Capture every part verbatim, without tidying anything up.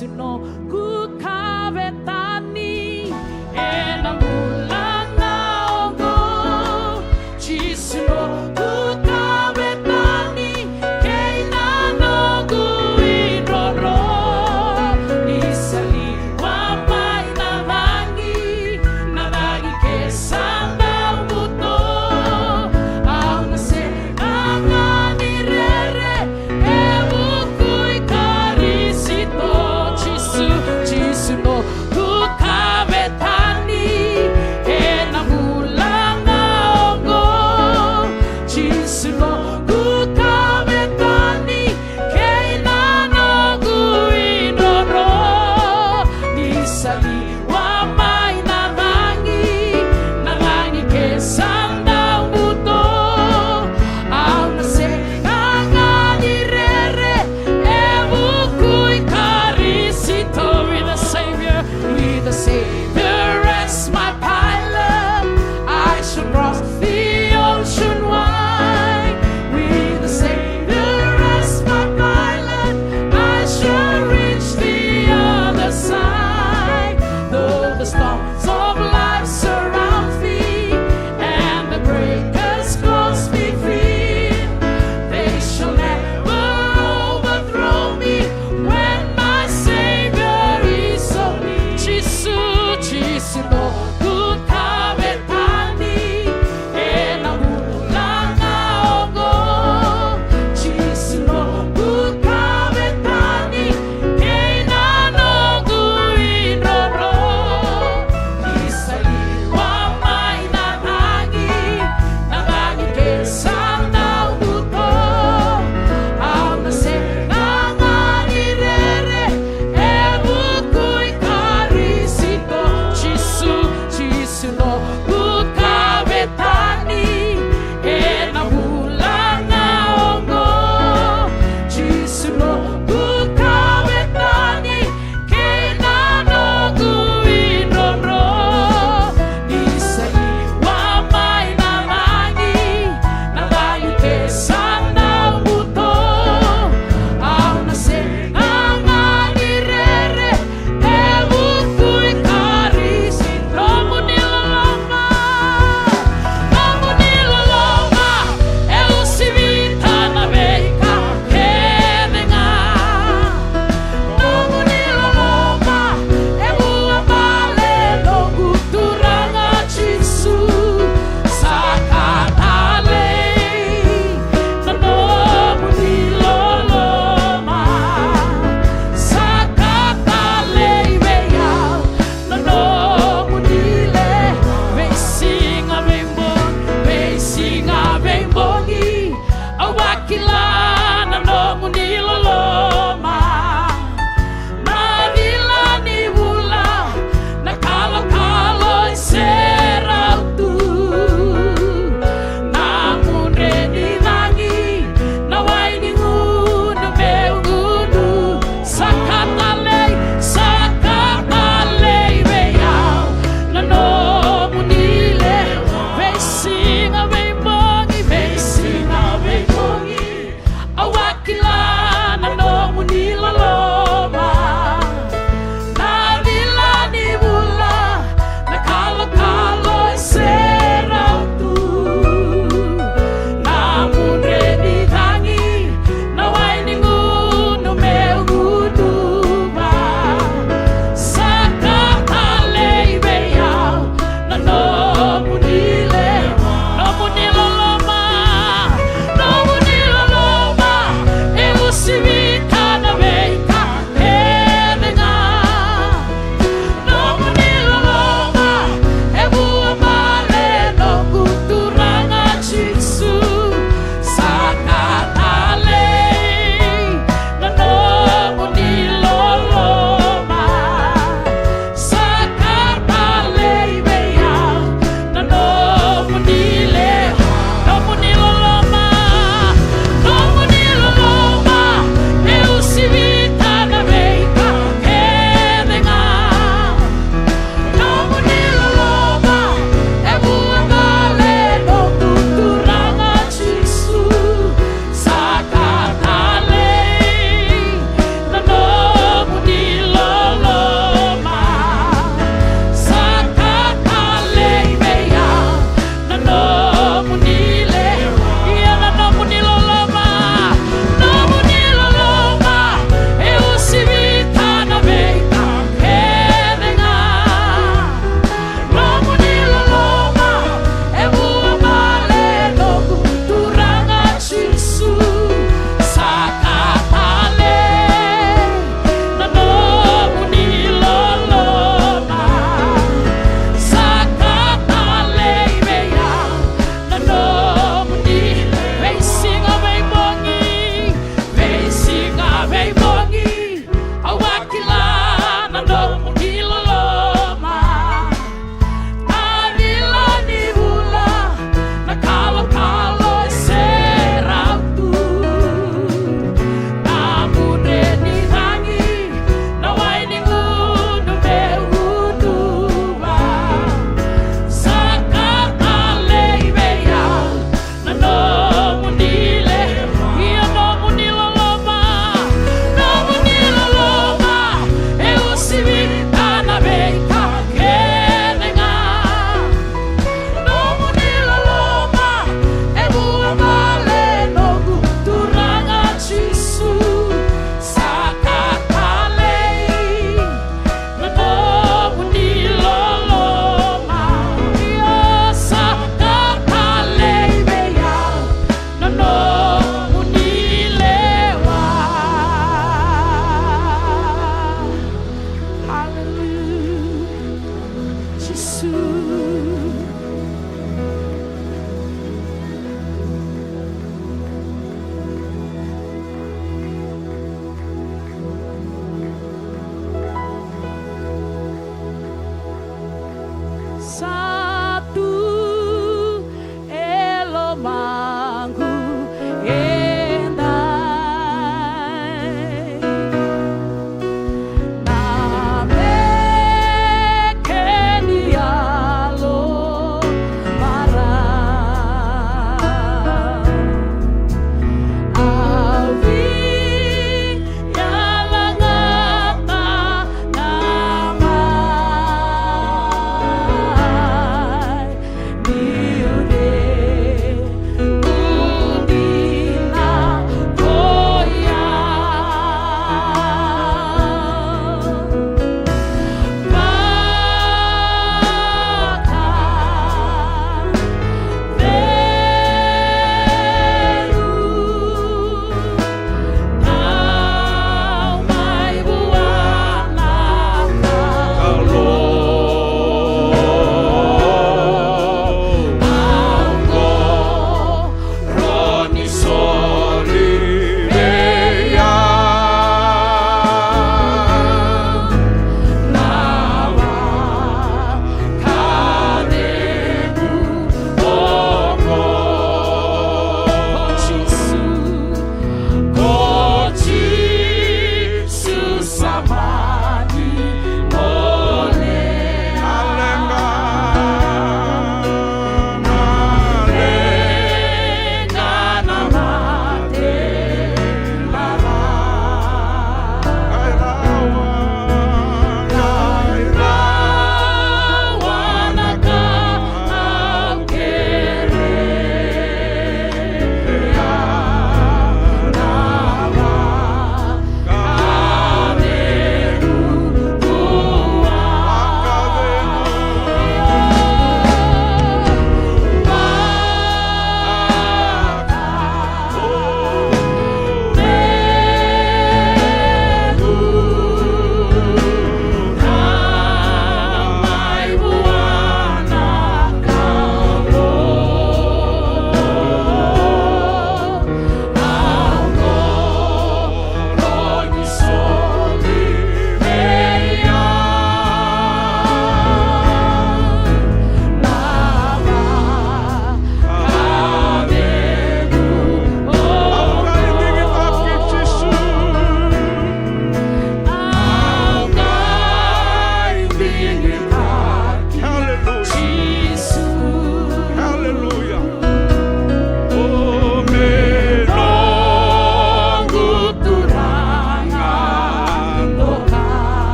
Noqu kavetani ena bula ga oqo. Jisu noqu kavetani kei na noqu idrodro. Ni sa liwa mai na cagi, na cagi ke sa dau buto. Au na sega ga ni rere, e vuku i Karisito. Jisu,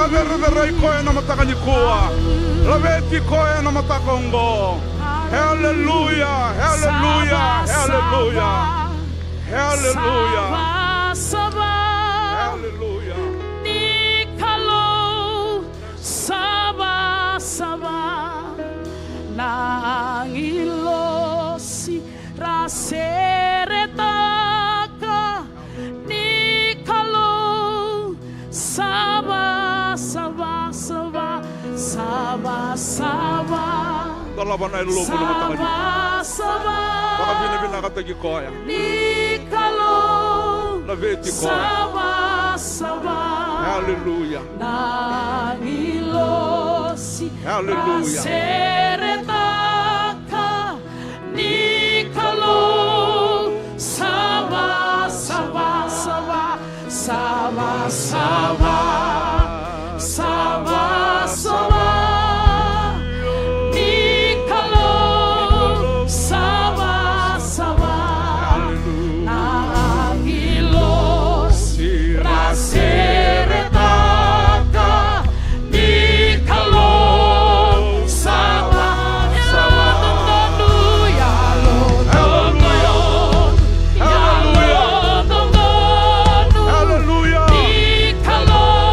Cere, cerei koya na mataka nikua. Laveti koya na mataka oqo. Haleluya, haleluya, haleluya. Haleluya. Haleluya. Ni Kalou savasava, na agilosi ra seretaka. Ni Kalou savasava, savasava. Dolava na yalomu na mataka nikua. Vakavinavinakataki koya. Ni Kalou, laveti koya. Haleluya. Na agilosi ra seretaka. Ni Kalou savasava, savasava, savasava. Ni Kalou savasava, na agilosi ra seretaka. Ni Kalou sava, sava. Yalododonu, yalododonu, yalododonu. Haleluya. Ni Kalou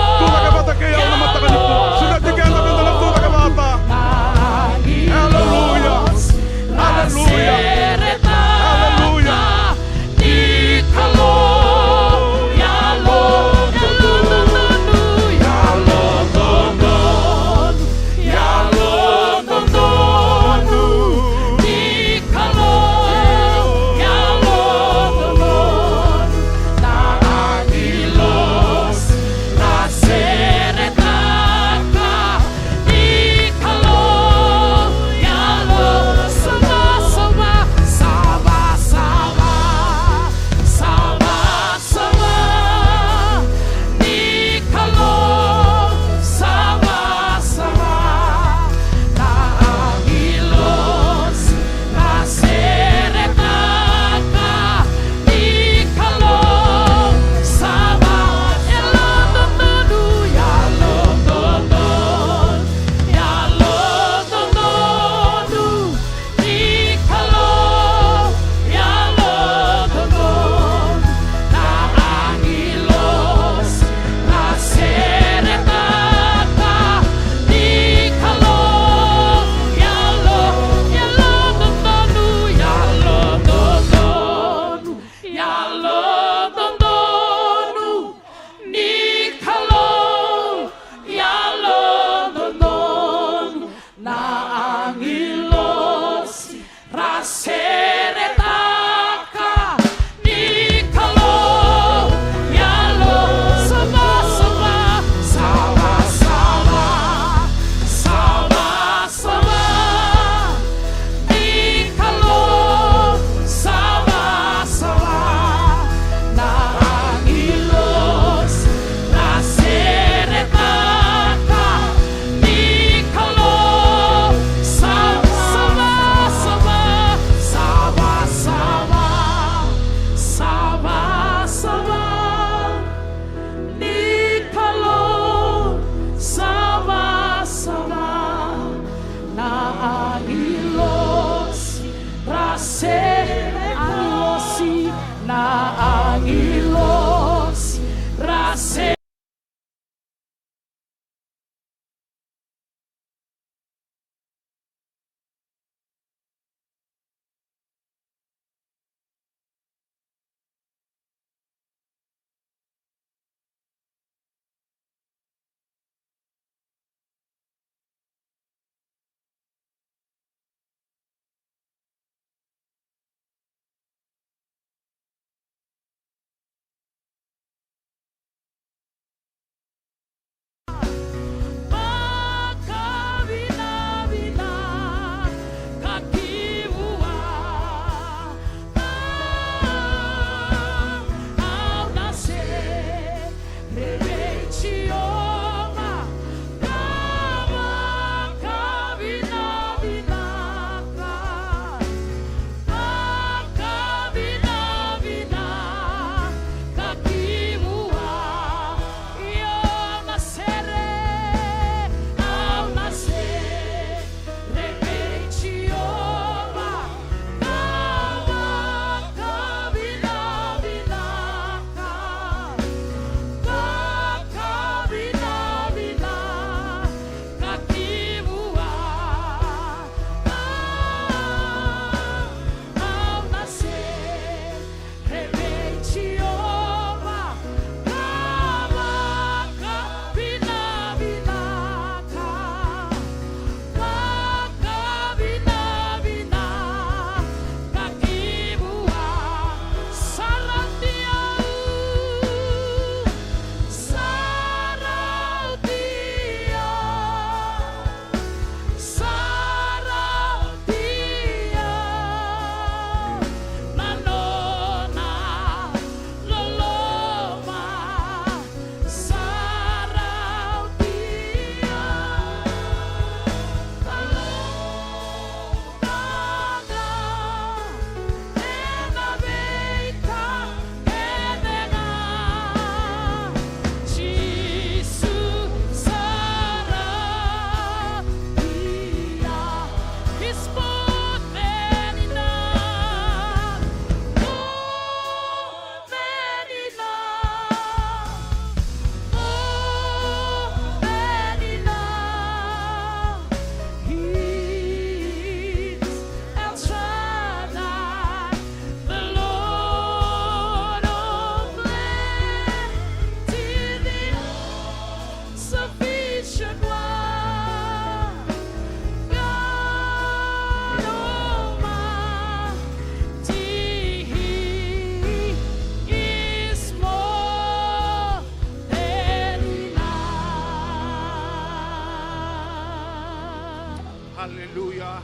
Aleluya.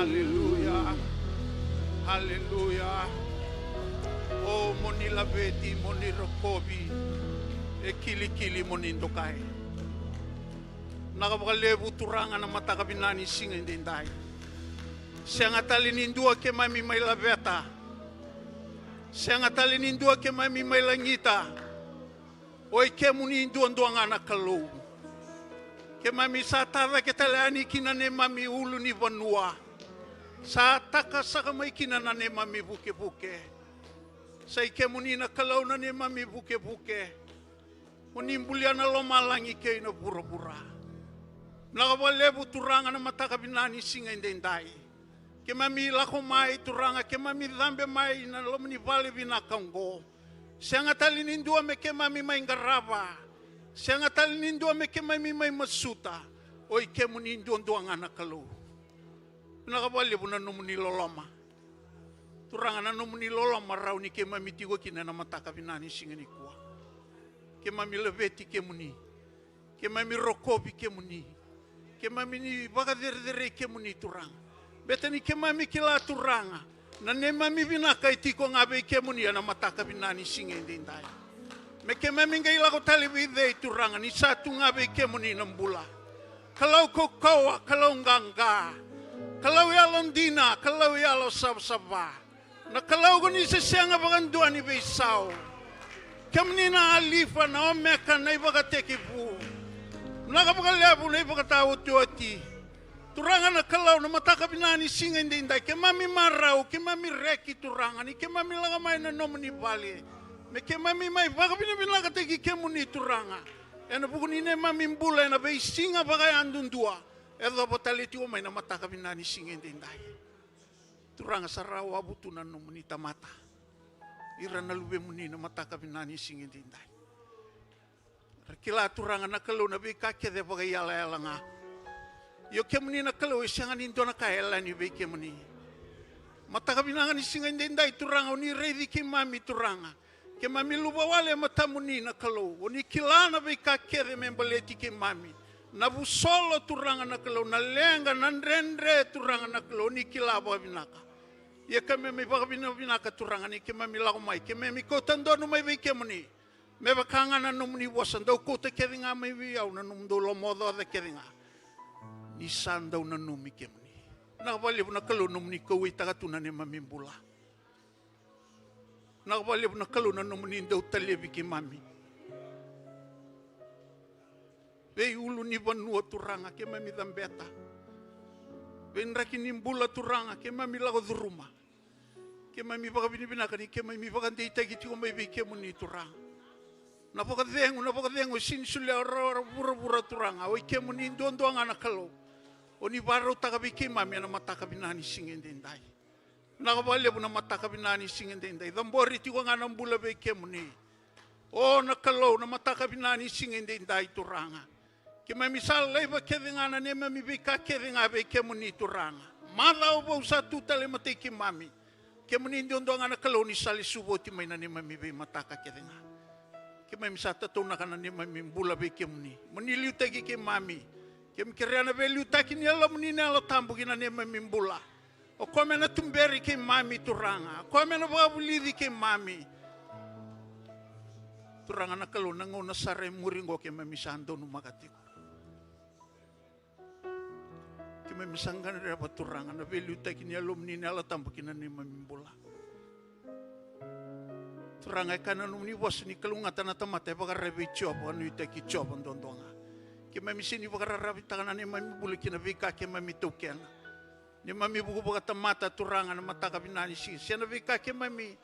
Aleluya. Aleluya. O mo ni laveti, mo ni rokovi. E kilikili mo ni dokai. Vinaka vakalevu Turaga na mataka vinaka ni siga edaidai. Sega tale ni dua keimami mai laveta. Sega tale ni dua keimami mai lagita. O i kemuni duadua ga na Kalou. Keimami sa tacake tale yani ki na neimami ulu ni vanua. Sa taka saka mai kina na neimami vukevuke. Sa i kemuni na Kalou na neimami vukevuke. Mo ni bulia na lomalagi kei na vuravura. Vinaka vakalevu Turaga na mataka vinaka ni siga edaidai. Keimami lako mai Turaga, keimami cabe mai na loma ni vale vinaka oqo. Sega tale ni dua me keimami mai qarava. Sega tale ni dua me keimami mai masuta. O i kemuni duadua ga na Kalou. Vinaka vakalevu na nomuni loloma. Turaga na nomuni loloma rawa ni keimami tiko kina ena mataka vinaka ni siga nikua. Keimami laveti kemuni. Keimami rokovi kemuni. Keimami ni vakacerecerei kemuni Turaga. Beta ni keimami kila Turaga. Na neimami vinaka e tiko ga vei kemuni ena mataka vinaka ni siga edaidai. Me keimami qai lako tale vei cei Turaga ni sa tu ga vei kemuni na bula. Kalou kaukauwa, Kalou qaqa. Kalou yalodina, Kalou yalosavasava. Na Kalou ko ni se sega vakadua ni veisau. Kemuni na Alifa, na Omeka, na ivakatekivu. Vinaka vakalevu na ivakataotioti. Turaga na Kalou na mataka vinaka ni siga edaidai. Keimami marau, keimami reki Turaga. Ni keimami lako mai na nomuni vale. Me keimami mai vakavinavinakataki kemuni Turaga. Ena vuku ni neimami bula, ena veisiga vakayadudua. E cova tale tiko mai na mataka vinaka ni siga edaidai. Turaga sa rawa wavu tu na nomuni tamata. Ira na luvemuni na mataka vinaka ni siga edaidai. Ra kila Turaga na Kalou na veika kece vakaiyalayala ga. Io kemuni na Kalou e sega ni dua na ka e yalani vei kemuni. Mataka vinaka ni siga edaidai Turaga o ni raici keimami Turaga. Keimami luva wale e matamuni na Kalou. O ni kila na veika kece me baleti keimami. Na vusolo Turaga na Kalou, na leqa, na dredre Turaga na Kalou, o ni kila vakavinaka. Ia keimami vakavinavinaka Turaga ni keimami lako mai, keimami kauta donu mai vei kemuni. Me vaka ga na nomuni vosa, dou kauta kece ga mai vei au na nomudou lomaocaoca kece ga. Ni sa dau nanumi kemuni. Vinaka vakalevu na Kalou nomuni kauwaitaka tu na neimami bula. Vinaka vakalevu na Kalou na nomuni dau talevi keimami. Vei ulu ni vanua Turaga keimami cabeta. Vei draki ni bula Turaga keimami lako curuma. Keimami vakavinavinaka ni keimami vakadeitaki tiko mai vei kemuni Turaga. Na vakacegu, na vakacegu e sini solia rawa vuravura Turaga. O i kemuni duadua ga na Kalou. O ni vakarautaka vei keimami ena mataka vinaka ni siga edaidai. Vinaka vakalevu na mataka vinaka ni siga edaidai. Cabori tiko ga na bula vei kemuni. O na Kalou na mataka vinaka ni siga edaidai Turaga. Keimami sa laiva kece ga na neimami veika kece ga vei kemuni Turaga. Macawa vou sa tu tale matai keimami. Kemuni duadua ga na Kalou ni sa lesu voti mai na neimami veimataka kece ga. Keimami sa tataunaka na neimami bula vei kemuni. Mo ni liutaki keimami. Keimami kerea na veiliutaki ni Yalomuni na Yalo Tabu ki na neimami bula. O koya me na tuberi keimami Turaga. O koya me na vakavulici keimami. Turaga na Kalou na gauna sara e muri oqo keimami sa donumaka tiko. Keimami sa gadreva Turaga na veiliutaki ni Yalomuni na Yalo Tabu ki na neimami bula. Turaga e kaya na nomuni vosa ni kalougata na tamata e vakararavi vei Jiova, vakanuitaki Jiova duadua ga. Keimami sini vakararavitaka na neimami bula ki na veika keimami taukena. Neimami vuku vakatamata Turaga na mataka vinaka ni siga. Se na veika keimami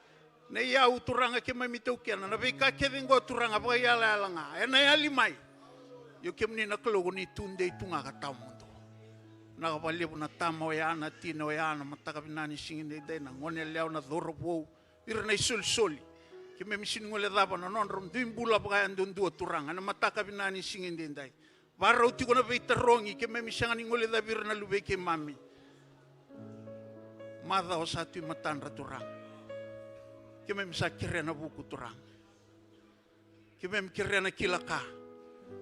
na iyau Turaga keimami taukena. Na veika kece oqo Turaga vakaiyalayala ga. Ena yali mai. Io kemuni na Kalou ko ni tudei tu ga ka tawamudu. Vinaka vakalevu na tama oya, na tina oya, na mataka vinaka ni siga edaidai, na gone yalewa, na cauravou. Ira na isolisoli. Keimami sini guilecava na nodra dui bula vakayadudua Turaga. Na mataka vinaka ni siga edaidai. Varau tiko na veitarogi, keimami sega ni guilecavi ira na luvei keimami. Macawa sa tu i matadra Turaga. Keimami sa kerea na vuku Turaga. Keimami kerea na kila ka.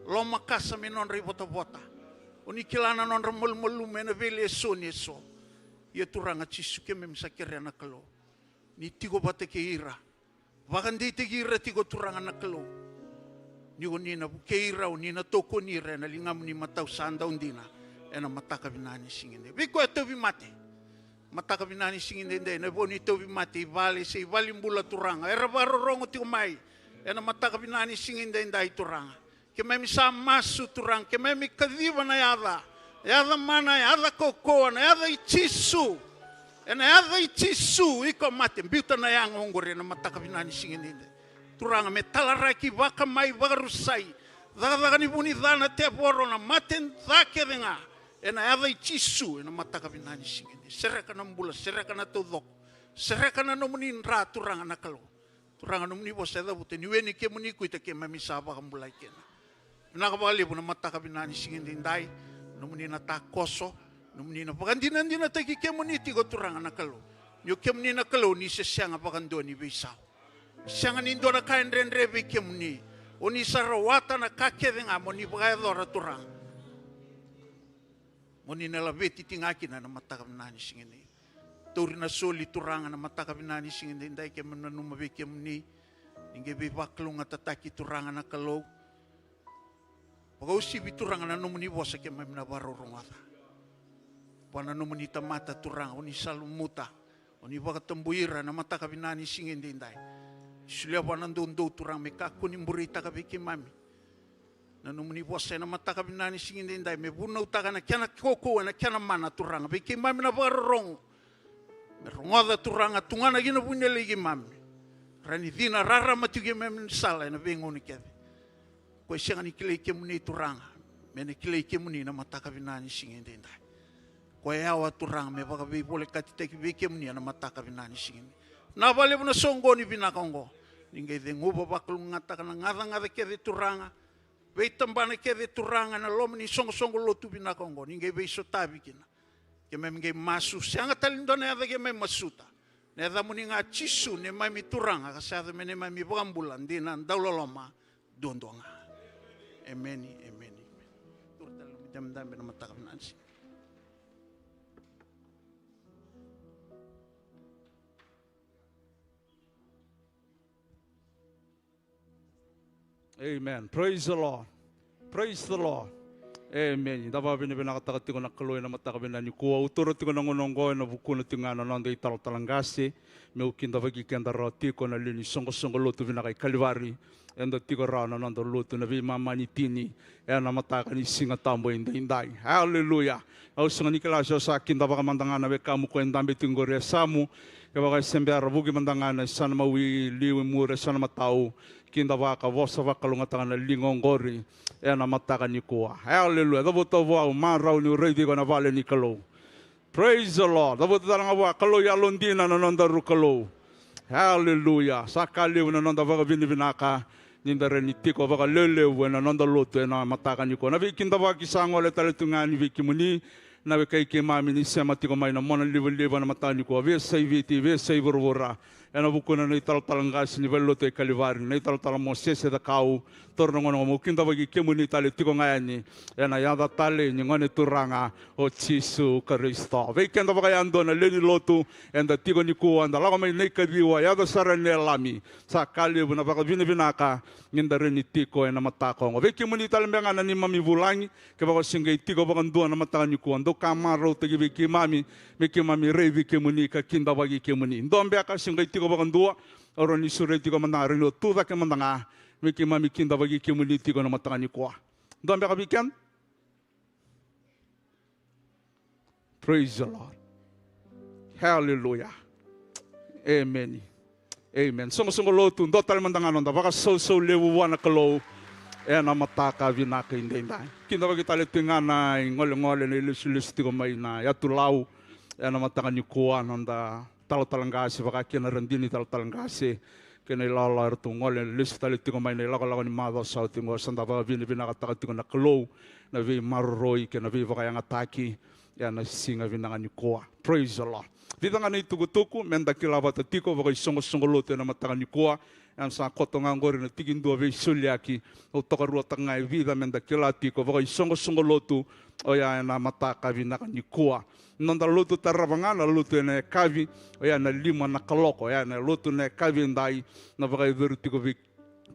Loma kasa me nodra ivotavota. O ni kila na nodra malumalumu ena veilesoni eso. Ia Turaga Jisu, keimami sa kerea na Kalou, ni tiko vata kei ira. Vakadeitaki ira tiko Turaga na Kalou. Ni o ni na vukei ira, o ni na tokoni ira ena ligamuni matau sa dau dina. Ena mataka vinaka ni siga edaidai. Vei koya tauvimate. Mataka vinaka ni siga edaidai. Na vo ni tauvimate i vale se i valenibula Turaga. Era vakarorogo tiko mai. Ena mataka vinaka ni siga edaidai Turaga. Keimami sa masu Turaga. Keimami kaciva na yaca. Yaca mana, yaca kaukauwa, na yaca i Jisu. Ena yaca i Jisu, iko mate, biuta na yago oqori ena mataka vinaka ni siga edaidai. Turaga, me talaraki, vakamai, vakarusai. Cakacaka ni vu ni ca na tevoro, na mate ca kece ga. Ena yaca i Jisu, ena mataka vinaka ni siga edaidai. Sereka na bula, sereka na taucoko. Sereka na nomuni dra Turaga na Kalou. Turaga, nomuni vosa e cavuta, ni weni kemuni, kuita keimami sa vakabulai kina. Vinaka vakalevu na mataka vinaka ni siga edaidai. Nomuni na takoso, nomuni na vakadinadinataki kemuni tiko Turaga na Kalou. Ni o kemuni na Kalou, ni se sega vakadua ni veisau. Sega ni dua na ka e dredre vei kemuni. O ni sa rawata na ka kece ga mo ni vakayacora Turaga. Mo ni na laveti tiko ga kina na mataka vinaka ni siga edaidai. Tauri na soli Turaga na mataka vinaka ni siga edaidai, keimami nanuma vei kemuni. Ni qai veivakalougatataki Turaga na Kalou. Vakauasivi Turaga na nomuni vosa keimami na vakarorogoca. Vua na nomuni tamata Turaga, o ni sa lumuta. O ni vakatabui ira na mataka vinaka ni siga edaidai. Solia vua na doudou Turaga me kakua ni bureitaka vei keimami. Na nomuni vosa ena mataka vinaka ni siga edaidai, me vunautaka na kena kaukauwa, na kena mana Turaga. Vei keimami na vakarorogo. Me rogoca Turaga, tugana kina vuniyalai keimami. Ra ni cina rarama tiko keimami ni sala ena veigauna kece. Ko e sega ni kilai kemuni Turaga, me na kilai kemuni na mataka vinaka ni siga edaidai. Ko e yawa Turaga, me vakaveivolekatitaki vei kemuni ena mataka vinaka ni siga edaidai. Na vakalevu na soqoni vinaka oqo. Ni qai ceguva vakalougatataka na gacagaca kece Turaga. Veitabana kece Turaga ena loma ni soqosoqo lotu vinaka oqo. Ni qai veisotavi kina. Keimami qai masu, sega tale ni dua na yaca keimami masuta. Na yacamuni ga Jisu, neimami Turaga, ka sa yaco me neimami iVakabula, dina, dauloloma, duadua ga. Emeni, emeni, emeni. Tura tale na idabedabe ena mataka vinaka ni siga. Amen. Praise the Lord. Praise the Lord. Amen. Da vakavinavinakataka tiko na Kalou ena mataka vinaka nikua. Au taura tiko na gauna oqo ena vukuna tiko ga na noda italatala qase. Meu kidavaki keda rawa tiko na lewe ni soqosoqo lotu vinaka i Kalivari. Eda tiko rawa na noda lotu na veimama ni tini ena mataka ni Siga Tabu edaidai. Aleluya. Au sega ni kila se o sa kidavaka mada ga na wekamu ko e dabe tiko qori e yasamu. Kevaka e se bera, vuki mada ga ena yasana mawi, liu, muri, yasana matau. Kidavaka, vosa vakalougatataka na liga oqori ena mataka nikua. Aleluya. Cavuta vua, au marau niu raici iko ena vale ni Kalou. Praise the Lord. Cavuta tale ga vua, Kalou yalodina na nodaru Kalou. Aleluya. Sa ka levu na noda vakavinavinaka ni da rawa ni tiko vakalevulevu ena noda lotu ena mataka nikua. Na veikidavaki sa gole tale tu ga yani vei kemuni na wekai keimami ni sema tiko mai na monalivaliva ena mataka nikua, veiyasai Viti, veiyasai vuravura. Ena vukuna na italatala qase ni valenilotu e Kalivari, na italatala Mosese Cakau, taura na gauna oqo meu kidavaki kemuni tale tiko ga yani ena yaca talei ni Gone Turaga o Jisu Karisito. Vei keda vakayadua na lewe ni lotu, eda tiko nikua, eda lako mai na ikaciwa, yaco sara yani na Lami. Sa ka levu na vakavinavinaka ni da rawa ni tiko ena mataka oqo. Vei kemuni tale beka ga na neimami vulagi, kevaka o se qai tiko vakadua na mataka nikua, dou ka marautaki vei keimami me keimami raici kemuni ka kidavaki kemuni. Dua beka se qai tiko vakadua, au rawa ni sureti iko mada ga, rawa ni o tu cake mada ga me keimami kidavaki kemuni tiko na mataka nikua. Dua beka vei keda? Praise the Lord. Hallelujah. Amen. Amen. Soqosoqo lotu, dua tale mada ga noda vakasausau levu vua na Kalou ena mataka vinaka edaidai. Kidavaki tale tiko ga na igolegole, na ilesulesu tiko mai na yatu Lau ena mataka nikua, noda talatala qase, vaka kina Radini talatala qase kei na ilawalawa eratou gole lesu tale tiko mai na ilakolako ni macawa sa oti oqo. Sa da vakavinavinakataka tiko na Kalou na veimaroroi kei na veivakayagataki ena siga vinaka nikua. Praise the Lord. Vica ga na itukutuku meda kila vata tiko vakaisoqosoqo lotu ena mataka nikua. Ia sa koto ga oqori na tikidua veisoliyaki. Au tokaruataka ga e vica meda kila tiko vakaisoqosoqo lotu oya ena mataka vinaka nikua. Noda lotu tarava ga na lotu ena yakavi, oya na lima na kaloko, oya na lotu na yakavi edai, na vakayacori tiko vei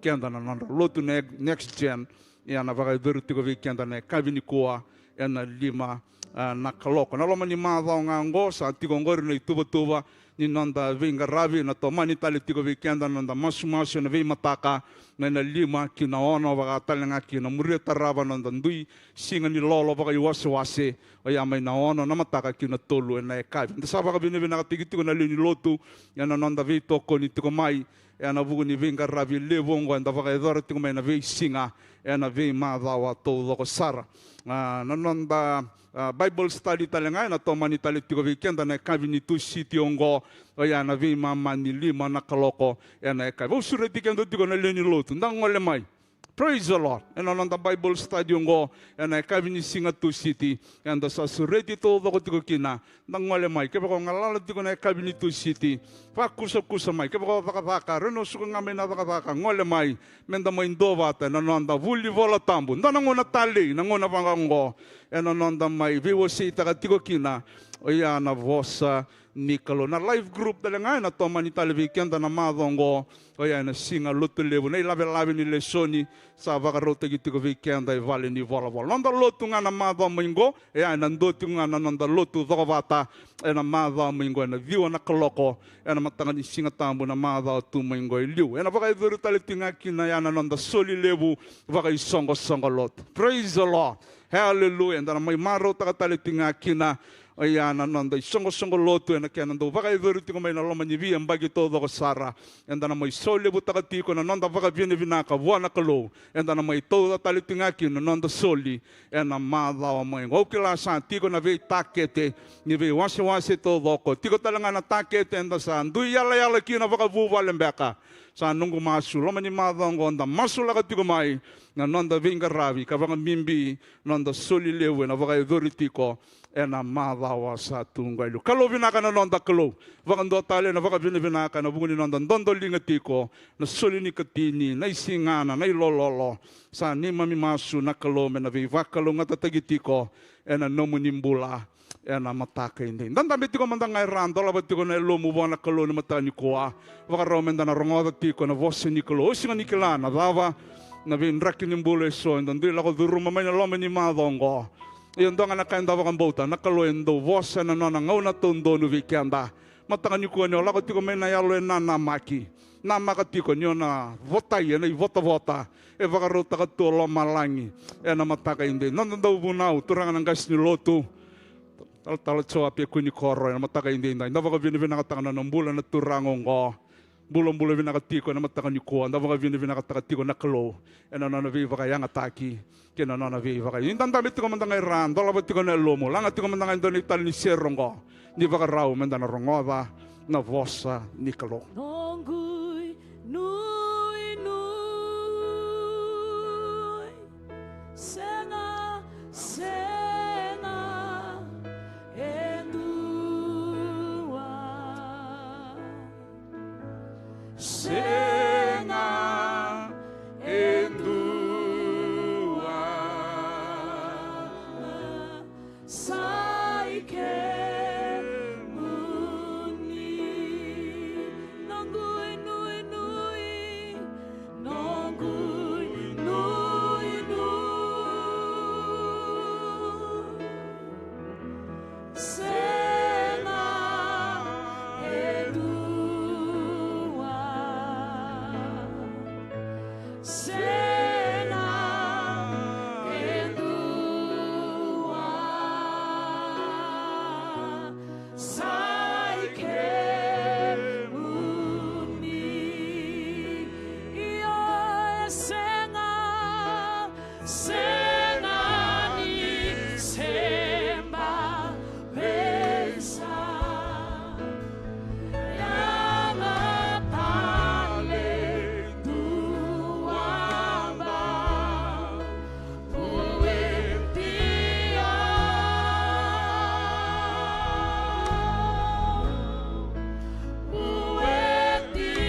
keda na nodra lotu na Next Gen, ia na vakayacori tiko vei keda na yakavi nikua, ena lima, ah, na kaloko. Na loma ni macawa ga oqo, sa tiko oqori na ituvatuva ni noda veiqaravi, na tomani tale tiko vei keda na noda masumasu ena veimataka, mai na lima ki na ono, vaka tale ga kina muria tarava na noda dui siga ni lolo vakaiwasewase, oya mai na ono na mataka ki na tolu ena yakavi. Da sa vakavinavinakataki tiko na lewe ni lotu, ena noda veitokoni tiko mai, ena vuku ni veiqaravi levu oqo eda vakayacora tiko mai na veisiga, ena veimacawa taucoko sara. Ah, na noda, ah, Bible study tale ga ena tomani tale tiko vei keda na yakavi ni Tusiti oqo, oya na veimama ni lima na kaloko ena yakavi. Au sureti keda tiko na lewe ni lotu, da gole mai. Praise the Lord. Ena noda Bible study oqo, ena yakavi ni siga Tusiti, eda sa sureti taucoko tiko kina, da gole mai. Kevaka o galala tiko na yakavi ni Tusiti, vakusakusa mai. Kevaka o cakacaka, raica o suka ga mai na cakacaka, gole mai, meda mai duavata ena noda vuli Vola Tabu. Dua na gauna talei, na gauna vaka oqo, ena noda mai veiwaseitaka tiko kina, oya na vosa ni Kalou. Na live group tale ga ena tomani tale vei keda na macawa oqo, oya ena siga Lotulevu, na ilavelave ni lesoni sa vakarautaki tiko vei keda e vale ni volavola. Noda lotu ga na macawa mai oqo, oya ena dua tiko ga na noda lotu cokovata ena macawa mai oqo ena ciwa na kaloko ena mataka ni Siga Tabu na macawa tu mai oqo e liu. Ena vakayacori tale tiko ga kina ya na noda soli levu vakaisoqosoqo lotu. Praise the Lord. Hallelujah. Eda na mai marautaka tale tiko ga kina oya na noda isoqosoqo lotu ena kena dau vakayacori tiko mai na loma ni veiyabaki taucoko sara. Eda na mai solevutaka tiko na noda vakavinavinaka vua na Kalou. Eda na mai tauca tale tiko ga kina na noda soli ena macawa mai oqo. Au kila sa tiko na veitakete ni veiwasewase taucoko. Tiko tale ga na takete eda sa dui yalayala kina vakavuvale beka. Sa noqu masu, loma ni macawa oqo da masulaka tiko mai na noda veiqaravi, ka vakabibi noda soli levu ena vakayacori tiko ena macawa sa tu oqo e liu. Kalou vinaka na noda Kalou. Vakadua tale na vakavinavinaka ena vuku ni noda dodoliga tiko na soli ni katini, na isigana, na ilololo. Sa neimami masu na Kalou me na veivakalougatataki tiko ena nomuni bula ena mataka edaidai. Da dabe tiko mada ga e ra, dolava tiko na yalomu vua na Kalou ena mataka nikua. Vakarau meda na rogoca tiko na vosa ni Kalou. Au sega ni kila na cava na veidraki ni bula eso eda dui lako curuma mai na loma ni macawa oqo. Ia dua ga na ka eda vakabauta, na Kalou e dau vosa ena nona gauna taudonu vei keda. Mataka nikua ni o lako tiko mai na yalo e nanamaki, namaka tiko ni o na votai ena ivotavota e vakarautaka tu o lomalagi ena mataka edaidai. Noda dauvunau, turaga na qase ni lotu, Talatala Joape Kunikoro, ena mataka edaidai da vakavinavinakataka na nona bula na turaga oqo. Bulabula vinaka tiko ena mataka nikua, da vakavinavinakataka tiko na Kalou ena nona veivakayagataki kei na nona veivaka. Ni da dabe tiko mada ga e ra, dolava tiko na yalomu, laga tiko mada ga e dua na itali ni sere oqo. Ni vakarau meda na rogoca na vosa ni Kalou. Noqu inuinui, sega, sega e dua. Sega e dua. Sa i kemuni. Noqu inuinui, noqu inuinui. Sega e dua. Sega e dua. Sa i kemuni. Io, e sega. Sega ni seba vei sa. Yaga tale dua bau. Vuetia. Vuetia.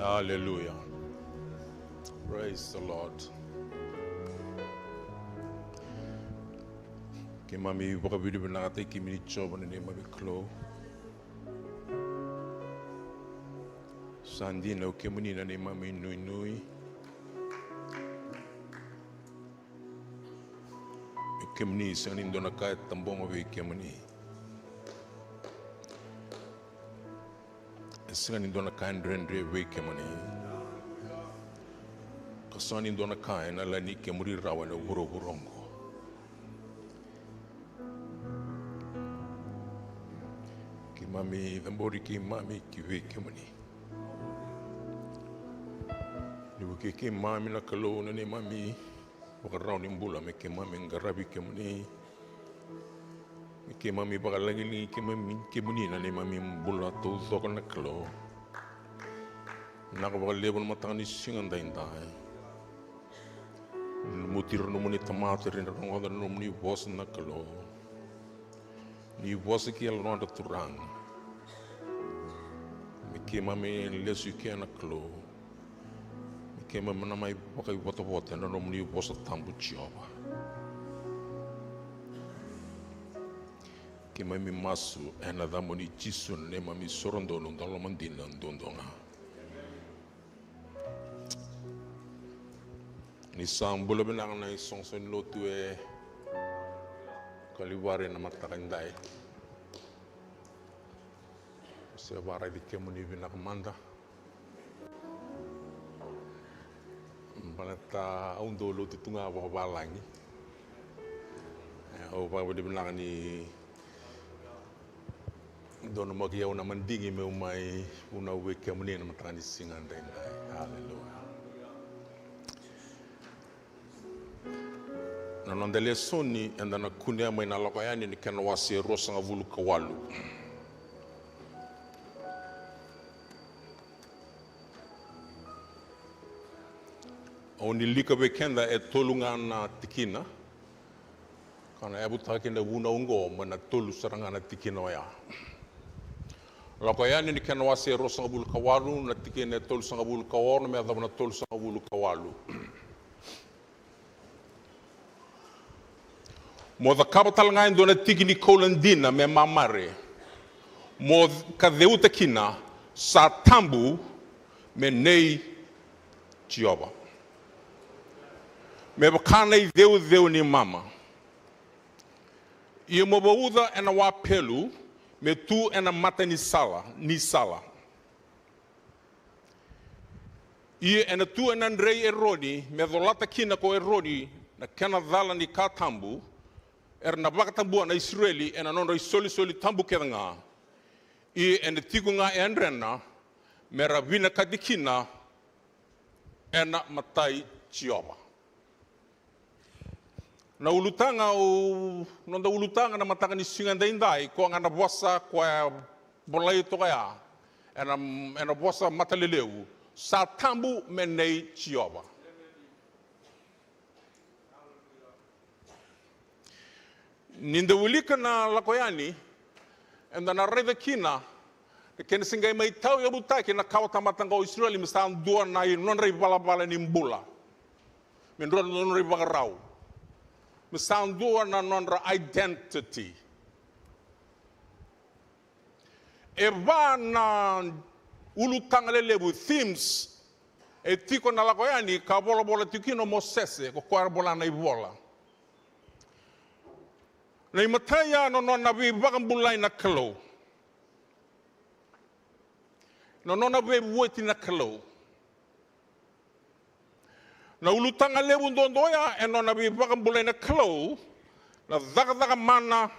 Hallelujah. Praise the Lord. Keimami vakavinavinakataki kemuni Jiova na neimami Kalou. Sa dina o kemuni na neimami nuinui. O kemuni sega ni dua na ka e tabogo vei kemuni. E sega ni dua na ka e dredre vei kemuni. Ka sega ni dua na ka ena lani kemuni rawa ena vuravura oqo. Keimami cabori keimami ki vei kemuni. Ni vukei keimami na Kalou na neimami vakarau ni bula me keimami qaravi kemuni. Me keimami vakalagilagi keimami, kemuni na neimami bula taucoko na Kalou. Vinaka vakalevu na mataka ni siga daidai. Lumuti ira na nomuni tamata era rogoca na nomuni vosa na Kalou. Ni vosa ki yalodra Turaga. Me keimami lesu i ke na Kalou. Me keimami na mai vakaivotavota ena nomuni vosa tabu Jiova. Keimami masu ena yacamuni Jisu na neimami soro donu dau lomadina duadua ga. Ni sa bula vinaka na isoqosoqo ni lotu e Kalivari na mataka edai. Se varaici kemuni vinaka mada. Baleta au dau lotu tu ga vakavalagi. E, au vakavinavinaka ni donumaki au na madigi meu mai vunau vei kemuni na mataka ni siga daidai. Aleluya. Na noda lesoni eda na kunea mai na Lako Yani ni kena wase e ruasagavulu ka walu. Au wilika vei keda e tolu ga na tikina. Ka na yavutaka kina vunau oqo mai na tolu sara ga na tikina oya. Lako Yani ni kena wase e ruasagavulu ka walu, na tikina e tolusagavulu ka ono me yacova na tolusagavulu ka walu. Mo cakava tale ga e dua na tiki ni koula dina me mamare, mo ka ceuta kina, sa tabu me nei Jiova. Me vaka na iceuceu ni mama. Ia mo vauca ena wapelu, me tu ena mata ni sala, ni sala. Ia ena tu ena drei Eroni, me colata kina ko Eroni na kena cala ni ka tabu, era na vakatabua na Isireli ena nodra isolisoli tabu kece ga. Ia ena tiko ga e yadrena, me ra vinakati kina ena matai Jiova. Na ulutaga, o noda ulutaga na mataka ni siga daidai, koya ga na vosa koya e volai toka ya ena, ena vosa mataleleu, sa tabu me nei Jiova. Ni da wilika na Lako Yani, eda na raica kina na kena se qai mai tauyavutaki na kawatamata qo o Isireli me sa dua na i nodra ivalavala ni bula, me dua na nodra ivakarau, me sa dua na nodra identity. E va na ulutaga lelevu, themes, e tiko na Lako Yani ka volavola tiko kina o Mosese, ko koya era vola na ivola. Na imatai ya na nona veivakabulai na Kalou. Na nona veivueti na Kalou. Na ulutaga levu duadua ya e nona veivakabulai na Kalou, na cakacaka mana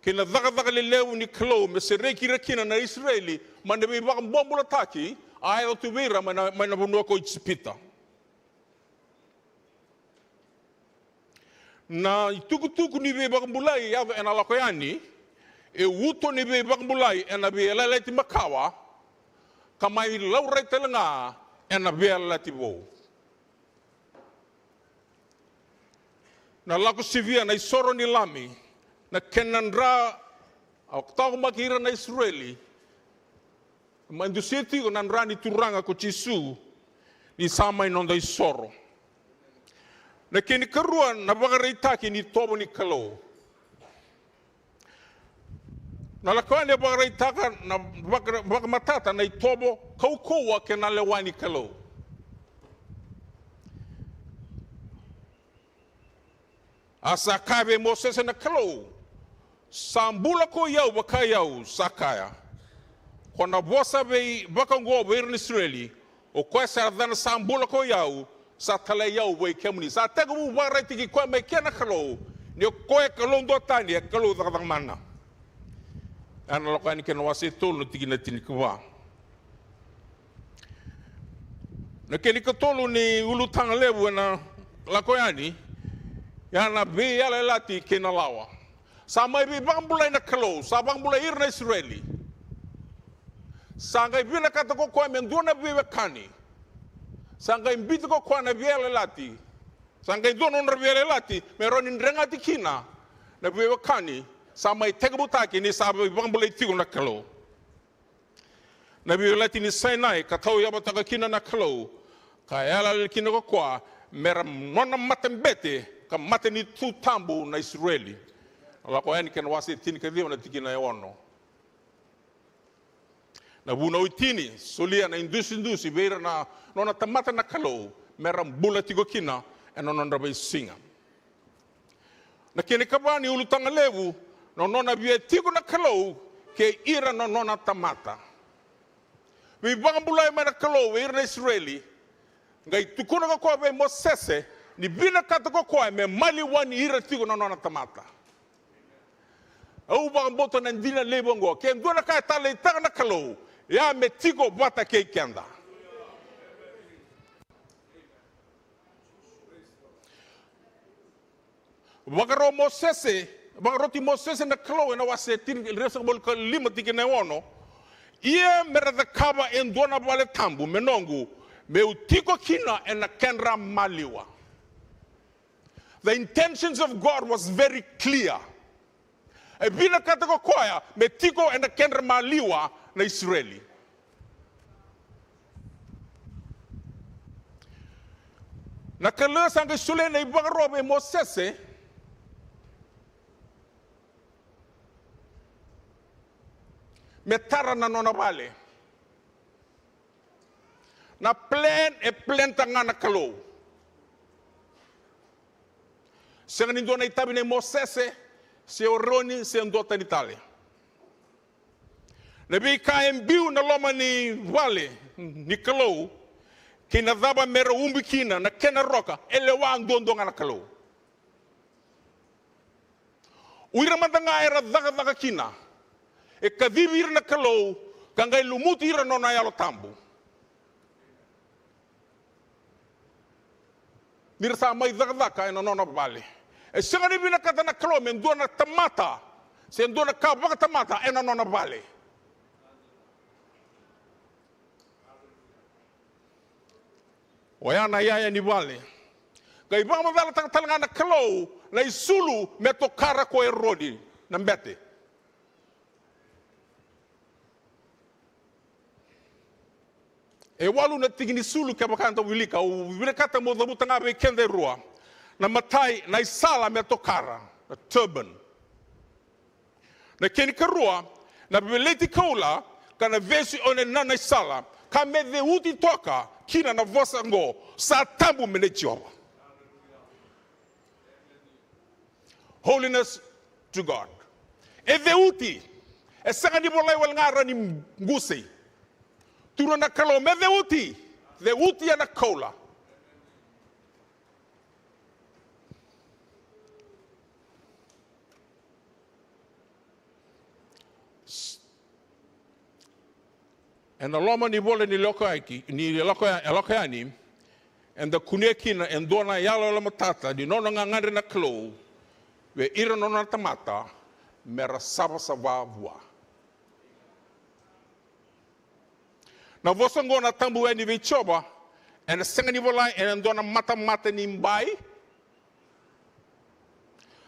kei na cakacaka lelevu ni Kalou me sereki ira kina na Isireli mai na veivakabobulataki a yaco tu vei ira mai na, mai na vanua ko Ijipita. Na itukutuku ni veivakabulai e yaco ena Lako Yani, e uto ni veivakabulai ena Veiyalayalati Makawa, ka mai laurai tale ga ena Veiyalayalati Vou. Na lako sivia na isoro ni Lami, na kena dra, a taqomaki ira na Isireli, Mai dusia tiko na dra ni Turaga ko Jisu ni sa mai noda isoro. Na kena ikarua, na vakaraitaki ni itovo ni Kalou. Na Lako Yani e vakaraitaka na vaka-, vakamatata na itovo kaukauwa kei na lewa ni Kalou. A sa kaya vei Mosese na Kalou, sa bula ko i au, vaka i au sa kaya, ko na vosa vei vakaoqo vei ira na Isireli, o koya sa yacana sa bula ko i au, sa talai au vei kemuni. Sa tekivu vakaraitaki koya mai kea na Kalou ni o koya e Kalou duatani, e Kalou cakacaka mana. Ena Lako Yani kei na wase tolu na tikina tinikava. Na kena ikatolu ni ulutaga levu ena Lako Yani, ya na veiyalayalati kei na lawa. Sa mai veivakabulai na Kalou, sa vakabulai ira na Isireli. Sa qai vinakata ko koya me dua na veiwekani. Sa qai biuta ko koya na veiyalayalati. Sa qai dua na nodra veiyalayalati me rawa ni dregati kina na veiwekani sa mai tekivutaki ni sa veivakabulai tiko na Kalou. Na veiyalayalati ni Sainai ka tauyavutaka kina na Kalou, ka yalayala kina ko koya me ra nona matabete ka matanitu tabu na Isireli. Na Lako Yani kei na wase tinikaciwa na tikina e ono. Na vunau e tini, solia na idusidusi vei ira na nona tamata na Kalou me ra bula tiko kina ena nodra veisiga. Na kena ikava ni ulutaga levu, na nona via tiko na Kalou kei ira na nona tamata. Veivakabulai mai na Kalou vei ira na Isireli, qai tukuna ko koya vei Mosese ni vinakata ko koya me maliwani ira tiko na nona tamata. Au vakabauta na dina levu oqo, ke dua na ka e taleitaka na Kalou, ya me tiko vata kei keda. Vakarau Mosese, vakaroti Mosese na Kalou ena wase tini, ruasagavulu ka lima tikina e ono. Ia me ra cakava e dua na vale tabu me noqu, meu tiko kina ena kedra maliwa. The intentions of God was very clear. E vinakata ko koya me tiko ena kedra maliwa na Isireli. Na Kalou sa qai solia na ivakaro vei Mosese me tara na nona vale. Na plan, e plan taka ga na Kalou. Sega ni dua na itavi nei Mosese, se o Eroni, se dua tani tale. Na veika e biu na loma ni vale ni Kalou, kei na cava me ra ubi kina na kena roka, e lewa duadua ga na Kalou. O ira mada ga era cakacaka kina, e kacivi ira na Kalou, ka qai lumuti ira na nona Yalo Tabu. Ni ra sa mai cakacaka ena nona vale. E sega ni vinakata na Kalou me dua na tamata, se dua na ka vakatamata ena nona vale. Oya na iyaya ni vale. Qai vakamacalataka tale ga na Kalou na isulu me tokara ko Eroni na bete. E walu na tiki ni sulu kevaka eda wilika, au vinakata meu cavuta ga vei keda e rua. Na imatai, na isala me tokara, na turban. Na kena ikarua, na veleti koula, ka na vesu ena nona isala, ka me ceuti toka kina na vosa oqo, sa tabu me nei Jiova. Holiness to God. E ceuti. E sega ni volai wale ga rawa ni qusei. Tukuna na Kalou me ceuti. Ceuti ena koula. Ena loma ni vola ni Lako Yani, ni Lako Ya-, Lako Yani, eda kunea kina e dua na iyaloyalo matata ni nona gagadre na Kalou vei ira na nona tamata me ra savasava vua. Na vosa oqo na tabu yani vei Jiova, ena sega ni volai ena dua na matamata ni bai,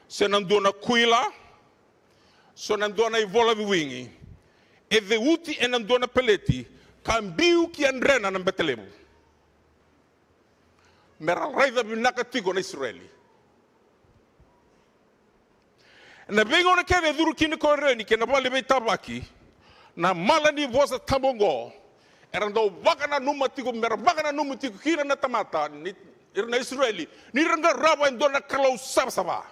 se na dua na kuila, se na dua na ivola wiwigi. e ceuti ena dua na peleti ka biu ki yadrena na bete levu, me ra raica vinaka tiko na Isireli. Na veigauna kece e curu kina ko Eroni kei na vale ni veitavaki, na mala ni vosa tabu oqo, era dau vakananuma tiko, me ra vakananumi tiko kina na tamata ni, ira na Isireli, ni ra qarava e dua na Kalou savasava.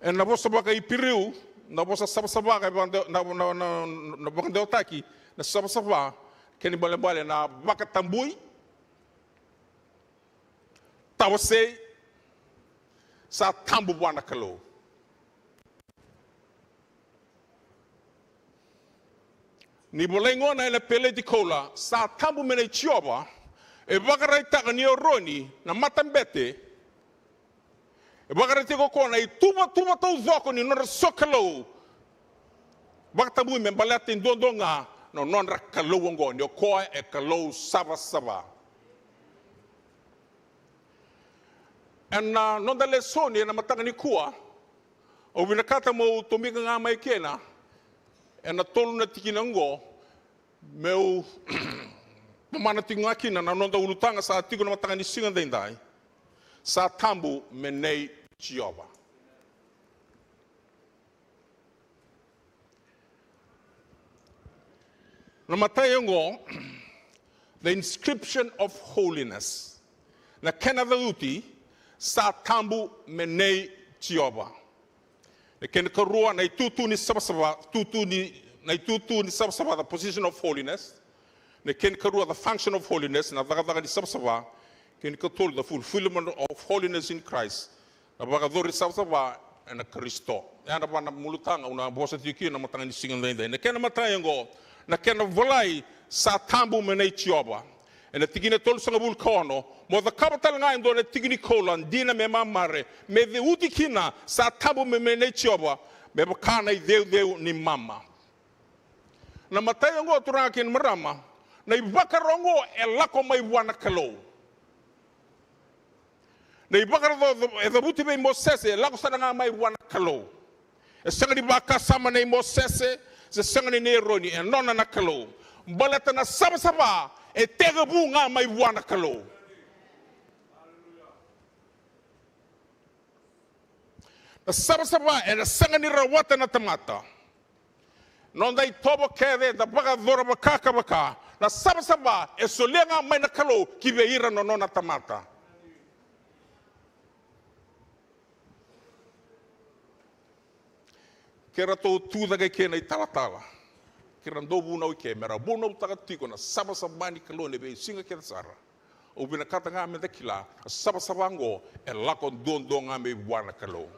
Ena vosa vakaIperiu, na vosa savasava, ka e vakade-, na, na, na, na vakadewataki na savasava, kena ibalebale na vakatabui, tawasei, sa tabu vua na Kalou. Ni volai gona ena peleti koula, sa tabu me nei Jiova, e vakaraitaka ni Eroni na matabete, e vakaraitaka o koya na ituvatuva taucoko ni nodra sokalou. Vakatabui me baleta e duadua ga na nodra Kalou oqo, ni o koya e Kalou savasava. Ena noda lesoni ena mataka nikua, au vinakata meu tomika ga mai kina ena tolu na tikina oqo, meu tomana tiko ga kina na noda ulutaga sa tiko na mataka ni siga daidai. Sa tabu me nei Jiova. Na matai oqo, the inscription of holiness. Na kena ceuti, sa tabu me nei Jiova. Na kena karua, na itutu ni savasava, tutu ni, na itutu ni savasava, the position of holiness. Na kena karua, the function of holiness, na cakacaka ni savasava. Kena katolu, the fulfillment of holiness in Christ. Na vakayacori savasava ena Karisito. Ena vana mulutaga au na vosa tiko kina na mataka ni siga daidai. Na kena matai oqo, na kena volai, sa tabu me nei Jiova. Ena tikina e tolusagavulu ka ono, mo cakava tale ga e dua na tiki ni koula, dina me mamare, me ceuti kina, sa tabu me, me nei Jiova, me vaka na iceuceu ni mama. Na matai oqo, turaga kei na marama, na ivakaro oqo e lako mai vua na Kalou. Na ivakaro e cavuti vei Mosese e lako sara ga mai vua na Kalou. E sega ni vakasama nei Mosese, se sega ni nei Eroni, e nona na Kalou. Baleta na savasava e tekivu ga mai vua na Kalou. Na savasava ena sega ni rawata na tamata. Noda itovo kece eda vakayacora vaka ka vaka, na savasava e solia ga mai na Kalou ki vei ira na nona tamata. Ke ratou tu cake i ke na italatala, ke ra dau vunau i ke, me ra vunautaka tiko na savasava ni Kalou ena veisiga kece sara. Au vinakata ga me da kila, na savasava oqo e lako duadua ga mai vua na Kalou.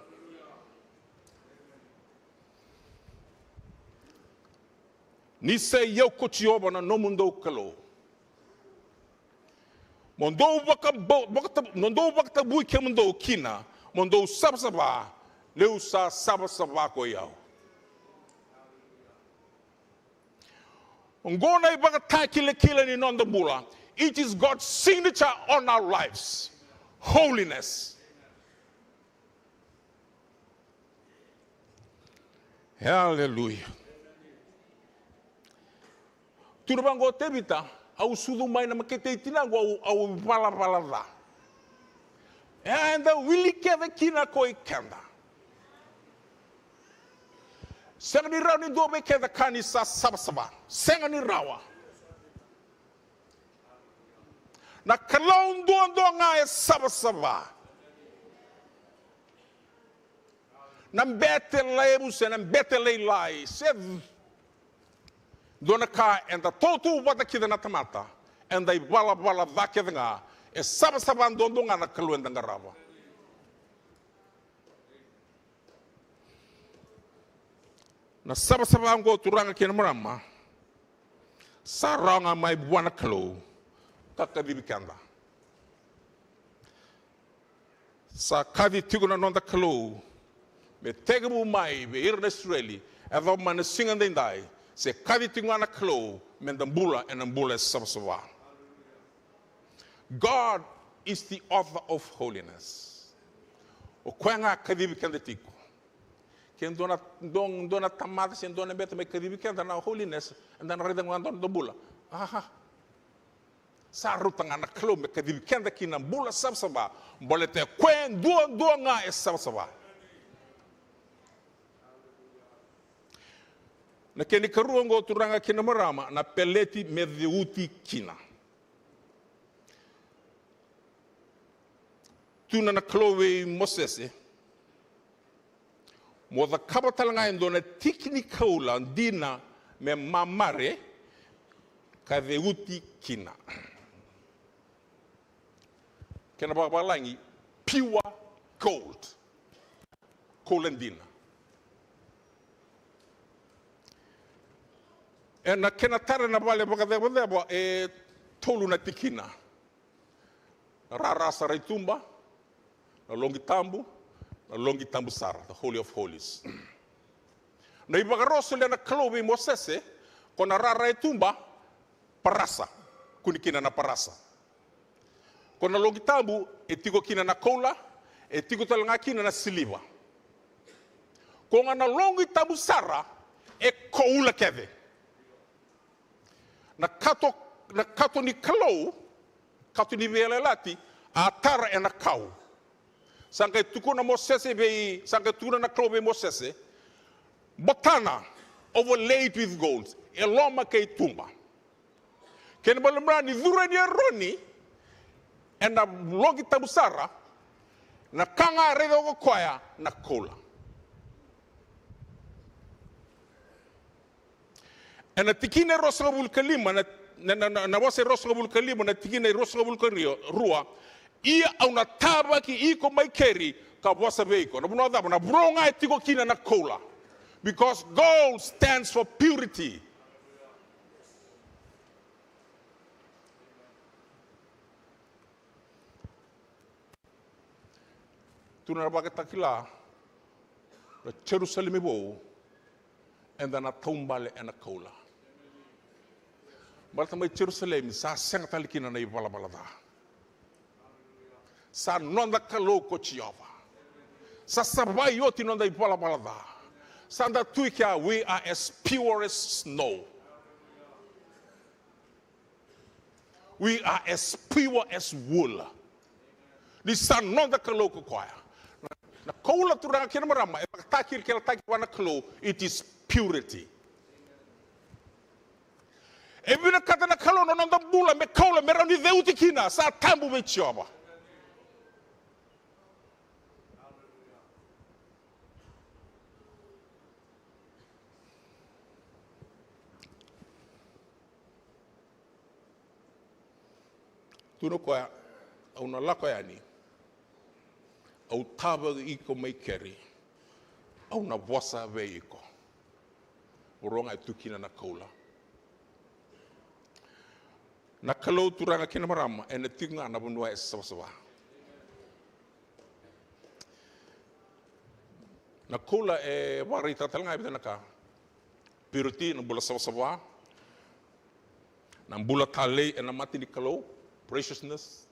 Ni sa i au ko Jiova na nomudou Kalou, mo dou vakabo-, vakata-, mo dou vakatavui kemudou kina, mo dou savasava, niu sa savasava ko i au. Oqo na ivakatakilakila ni noda bula. It is God's signature on our lives. Holiness. Hallelujah. Tukuna vaqo o Tevita, au sucu mai na makete i tinaqu, au, au valavala ca. E, eda wili kece kina ko i keda. Sega ni rawa ni dua vei keda ka ni sa savasava. Sega ni rawa. Na Kalou duadua ga e savasava. Na bete levu se na bete lailai se dua na ka eda tautauvata kina na tamata, eda ivalavala ca kece ga, e savasava duadua ga na Kalou eda qarava. Na savasava oqo, turaga kei na marama, sa rawa ga mai vua na Kalou ka kacivi keda. Sa kaci tiko na noda Kalou me tekivu mai vei ira na Isireli, e yacova mai na siga daidai, se kaci tiko ga na Kalou me da bula ena bula e savasava. God is the author of holiness. O koya ga kacivi keda tiko. Ke dua na, dua, dua na tamata se dua na bete mai kacivi keda na holiness, eda na raica ga dua na bula. Aha. Sa rauta ga na Kalou me kacivi keda ki na bula savasava. Baleta o koya duadua ga e savasava. Na kena ikarua oqo, turaga kei na marama, na peleti me ceuti kina. Tukuna na Kalou vei Mosese, mo cakava tale ga e dua na tiki ni koula dina me mamare ka ceuti kina. Kena vakavalagi, pure gold. Koula dina. Ena kena tara ena vale vakacevaceva e tolu na tikina. Na rara sara i tuba, na loqi tabu, na loqi tabu sara, the Holy of Holies. Na ivakaro solia na Kalou vei Mosese, ko na rara e tuba, parasa, kune kina na parasa. Ko na loqi tabu, e tiko kina na koula, e tiko tale ga kina na siliva. Ko ga na loqi tabu sara, e koula kece. Na kato, na kato ni Kalou, kato ni veiyalayalati, a tara ena kau. Sa qai tukuna Mosese vei, sa qai tukuna na Kalou vei Mosese, botana, overlaid with gold, e loma kei tuba. Kena ibalebale ni curu yani o Eroni ena loqi tabu sara, na ka ga e raica ko koya na koula. Ena tikina e ruasagavulu ka lima, na, na, na, na, na wase e ruasagavulu ka lima, na tikina e ruasagavulu ka rua, ia au na tavaki iko mai keri ka vosa vei iko. Na vanua cava? Na vanua ga e tiko kina na koula. Because gold stands for purity. Tukuna na Vakatakila, na Jerusalemi vou, eda na taubale ena koula. Baleta mai Jerusalemi sa sega tale kina na ivalavala ca. Sa noda Kalou ko Jiova. Sa savai oti noda ivalavala ca. Sa da tu i kea, we are as pure as snow. We are as pure as wool. Ni sa noda Kalou ko koya. Na, na koula, turaga kei na marama, e vakatakilakilataki vua na Kalou, it is purity. E vinakata na Kalou na noda bula me koula, me rawa ni ceuti kina, sa tabu vei Jiova. Tukuna o koya, au na lako yani, au tavaki iko mai keri, au na vosa vei iko. Vanua ga e tu kina na koula. Na Kalou, turaga kei na marama, ena tiko ga na vanua e savasava. Na koula e vakaraitaka tale ga e vica na ka. Purity, na bula savasava. Na bula talei ena mata ni Kalou, preciousness.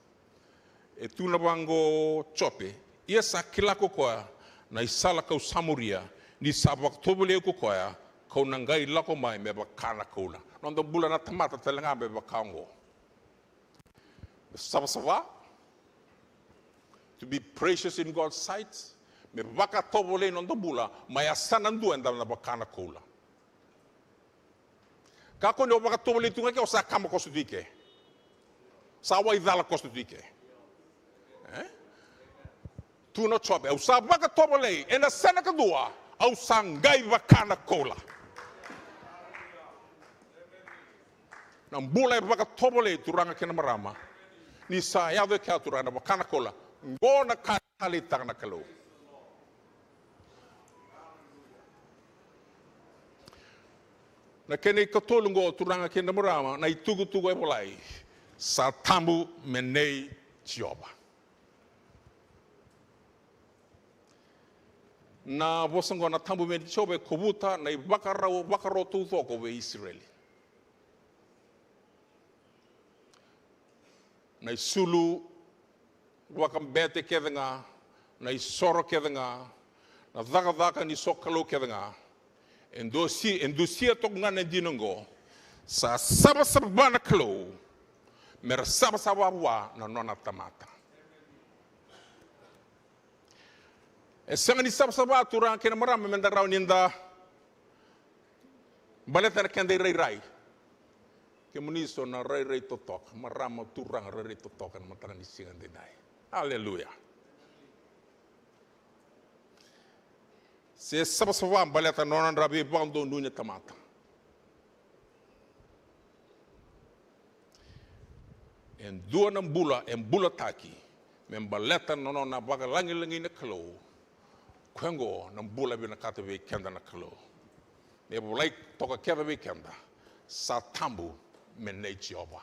E tukuna vaqo o Jope, ia sa kila ko koya na isala kau sa muria, ni sa vakatovolei au ko koya, kau na qai lako mai me vaka na koula. Noda bula na tamata tale ga me vaka oqo. Savasava, to be precious in God's sight, me vakatovolei noda bula, mai yasana dua eda na vaka na koula. Kakua ni o vakatovolei tu ga ke, o sa kama koso tu i ke. Sa waicala koso tu i ke. E? Tukuna o Jope, au sa vakatovolei, ena yasana kadua, au sa qai vaka na koula. Na bula e vakatovolei, turaga kei na marama. Ni sa yaco e kea, turaga, na vaka na koula. Qo na ka e taleitaka na Kalou. Na kena ikatolu qo, turaga kei na marama, na itukutuku e volai, sa tabu me nei Jiova. Na vosa qo na tabu me nei Jiova e kovuta na ivakarau, vakaro taucoko vei Isireli. Na isulu vakabete kece ga, na isoro kece ga, Na cakacaka ni sokalou kece ga e dusi, e dusia toka ga na dina oqo. Sa savasava na Kalou me ra savasava vua na nona tamata. E sega ni savasava, turaga kei na marama, me da rawa ni da baleta na keda irairai. Kemuni so na rairai totoka, marama, turaga, rairai totoka ena mataka ni siga edaidai. Aleluya. Se savasava baleta na nodra veivakadonui na tamata. E dua na bula e bulataki me baleta na nona vakalagilagi na Kalou. Koya oqo na bula e vinakata vei keda na Kalou. Me volai toka kece vei keda, sa tabu me nei Jiova.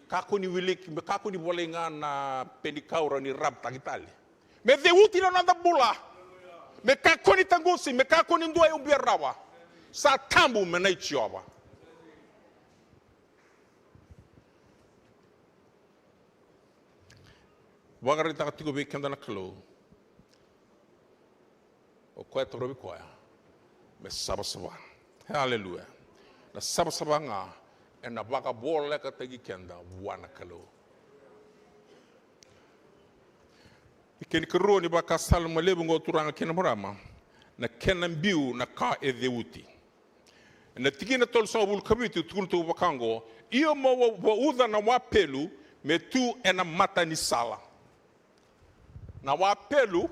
Kakua ni wiliki, me kakua ni volai ga na penikau, rawa ni raptaki tale. Me ceuti na noda bula. Me kakua ni taqusi, me kakua ni dua e ubia rawa. Sa tabu me nei Jiova. Vakaraitaka tiko vei keda na Kalou, o koya e torovi koya me savasava. Aleluya. Na savasava ga ena vakavolekataki keda vua na Kalou. Kena ikarua ni vakasala levu oqo, turaga kei na marama, na kena biu na ka e ceuti. Ena tikina tolusagavulu ka vitu, tukuna tu vaka oqo: Ia mo va-, vauca na wapelu me tu ena mata ni sala. Na wapelu,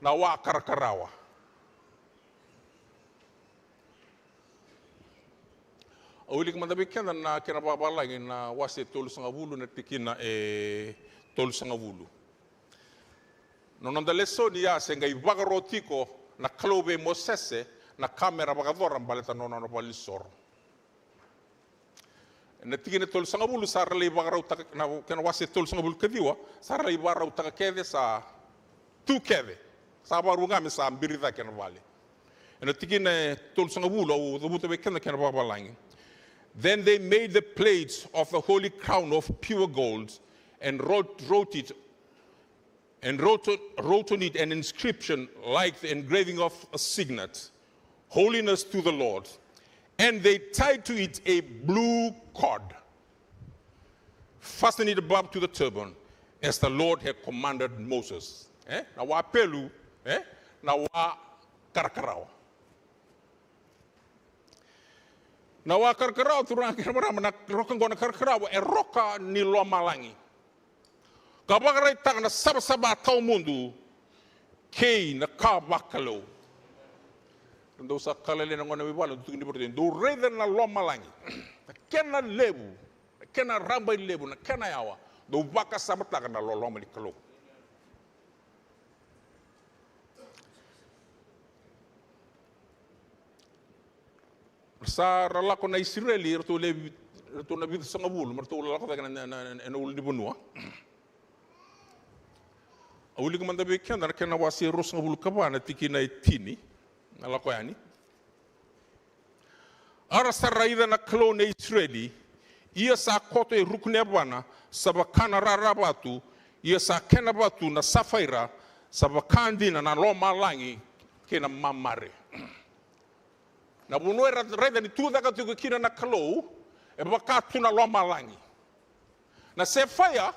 na wa karakarawa. Au wilika mada vei keda na kena vakavalagi na wase tolusagavulu, na tikina e tolusagavulu. Na noda lesoni ya se qai vakaro tiko na Kalou vei Mosese na ka me ra vakayacora baleta na nona valenisoro. Na tikina e tolusagavulu sa ra lai vakarautaka, na kena wase tolusagavulu ka ciwa, sa ra lai vakarautaka kece, sa tu kece, sa vakarua ga me sa biri cake na vale. Ena tikina e tolusagavulu, au cavuta vei keda na kena vakavalagi. Then they made the plates of the holy crown of pure gold and wrote, wrote it and wrote, wrote on it an inscription like the engraving of a signet, "Holiness to the Lord." And they tied to it a blue cord, fastened it above to the turban, as the Lord had commanded Moses. E? Na wapelu, e? Na wa karakarawa. Na wa karakarawa, turaga kei na marama, na roka oqo na karakarawa, e roka ni lomalagi. Ka vakaraitaka na savasava tawamudu kei na ka vakalou. Dou sa kalailai na gone mai vale, dou tukuni vata, dou raica na lomalagi, na kena levu, na kena rabailevu, na kena yawa, dou vakasamataka na loloma ni Kalou. Sa ra lako na Isireli, ratou lewe, ratou na vitusagavulu, me ratou lako cake na, na, na, na ulunivanua. Au wilika mada vei keda na kena wase ruasagavulu ka va, na tikina e tini, na Lako Yani. A ra sa raica na Kalou na Isireli, ia sa koto e ruku ni yavana, sa vaka na rara vatu, ia sa kena vatu na safaira, sa vaka dina na lomalagi kei na mamare. Na vanua era raica ni tu cake tiko kina na Kalou, e vaka tu na lomalagi. Na sefaia,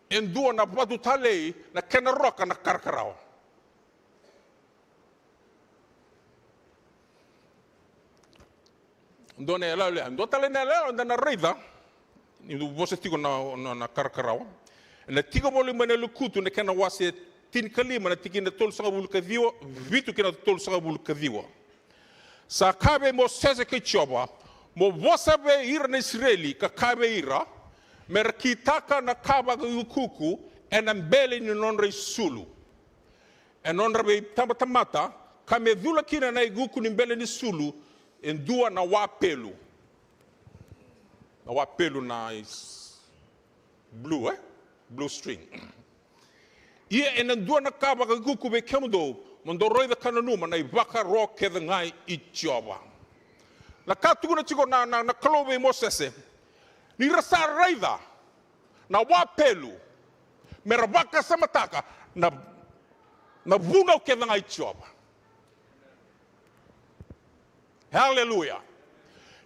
e dua na vatu talei, na kena roka na karakarawa. Dua na iyaloyalo, dua tale na iyaloyalo eda na raica ni vosa tiko na, na, na karakarawa. Ena tiko voli mai na Lekutu na kena wase tinikalima, na tikina tolusagavulu ka ciwa, vitu kei na tolusagavulu ka ciwa. Sa kaya vei Mosese kei Jiova, mo vosa vei ira na Isireli ka kaya vei ira, me ra kitaka na ka vakaiukuuku ena bele ni nodra isulu, e nodra veitabatamata, ka me cula kina na iukuuku ni bele ni sulu e dua na wapelu. Na wapelu na is-, blue, e? Blue string. Ia ena dua na ka vakaiukuuku vei kemudou, mo dou raica ka nanuma na ivakaro kece ga i Jiova. Na ka tukuna tiko na, na, na Kalou vei Mosese, ni ra sa raica na wapelu, me ra vakasamataka na Na vunau kece ga i Jiova. Haleluya.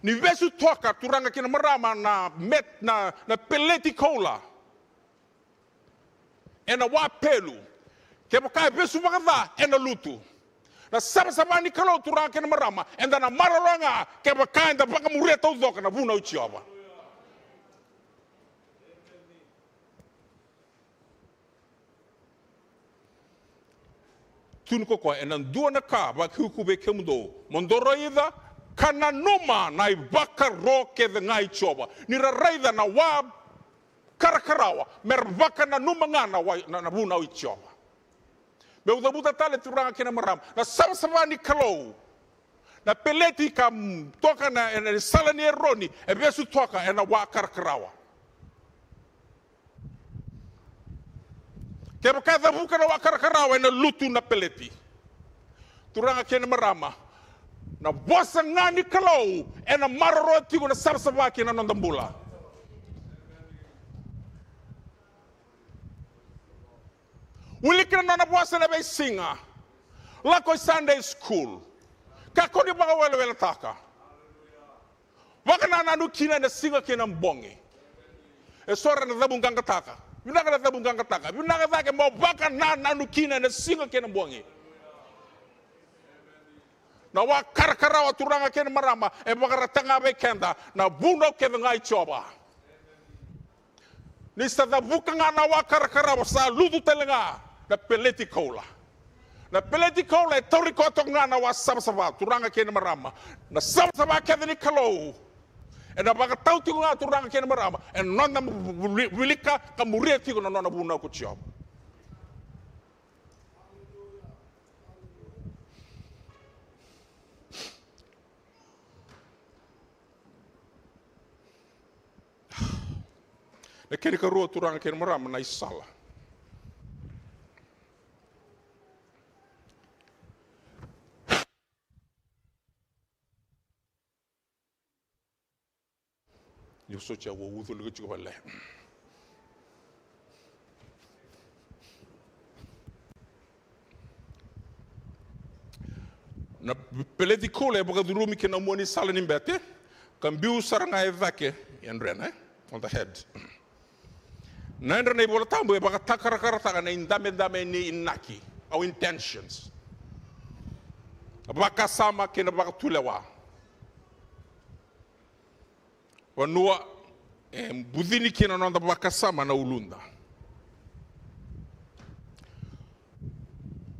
Ni vesu toka, turaga kei na marama, na met, na, na peleti koula ena wa Pelu. Kevaka e vesu vakaca, ena lutu. Na savasava ni Kalou, turaga kei na marama, eda na maroroya ga kevaka eda vakamuria taucoko na vunau i Jiova. Tukuna o koya, ena dua na ka vakaiukuuku vei kemudou, mo dou raica ka nanuma na ivakaro kece ga i Jiova. Ni ra raica na wa karakarawa, me ra vakananuma ga na wa, na, na vunau i Jiova. Meu cavuta tale, turaga kei na marama, na savasava ni Kalou. Na peleti ka, mm, toka na, ena sala ni Eroni, e vesu toka ena wa karakarawa. Kevaka e cavuka na wa karakarawa, ena lutu na peleti. Turaga kei na marama, na vosa ga ni Kalou ena maroroya tiko na savasava kei na noda bula. Wilika na nona vosa ena veisiga. Lako i Sunday school. Kakua ni vakaweleweletaka. Vakanananu kina ena siga kei na bogi. E so era na cavuqaqataka. Vinaka na cavuqaqataka. Vinaka cake mo vakanananu kina ena siga kei na bogi. Na wa karakarawa, turaga kei na marama, e vakaraitaka ga vei keda na vunau kece ga i Jiova. Ni sa cavuka ga na wa karakarawa, sa lutu tale ga na peleti koula. Na peleti koula e tauri koya toka ga na wa savasava, turaga kei na marama. Na savasava kece ni Kalou ena vakatau tiko ga, turaga kei na marama, ena noda wili-, wilika ka muria tiko na nona vunau ko Jiova. Na kena ikarua, turaga kei na marama, na isala. Ni vosoti, au ucu lika tiko vale. Na peleti koula e vakacurumi ki na mua ni sala ni bete, ka biu sara ga e cake, e yadrena, e? On the head. Na yadra na iVola Tabu e vakatakarakarataka na idabedabe ni inaki, our intentions. Na vakasama kei na vakatulewa. Vanua e bucini kina na noda vakasama na uluda.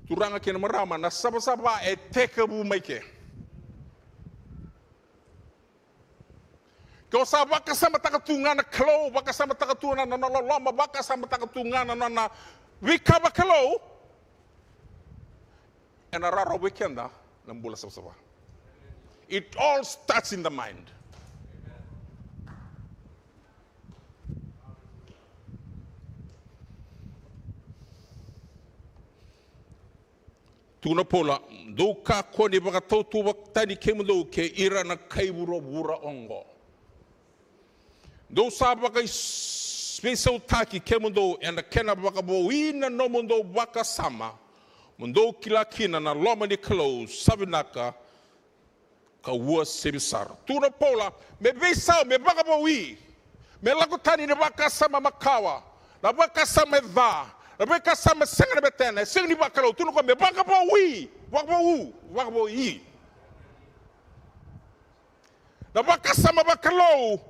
Turaga kei na marama, na savasava e tekivu mai ke. Ke o sa vakasamataka tu ga na Kalou, vakasamataka tu ga na nona loloma, vakasamataka tu ga na nona veika vakalou, ena rawarawa vei keda na bula savasava. It all starts in the mind. Tukuna o Paula, dou kakua ni vakatautauvata tani kemudou kei ira na kai vuravura oqo. Dou sa vakaveisau-, veisautaki kemudou ena kena vakavoui na nomudou vakasama, mo dou kila kina na loma ni Kalou sa vinaka ka uasivi sara. Tukuna o Paula, me veisau, me vakavoui, me lako tani na vakasama makawa, na vakasama e ca, na vakasama e sega na betena, e sega ni vakalou. Tukuna o koya me vakavoui, vakavou, vakavoui. Na vakasama vakalou,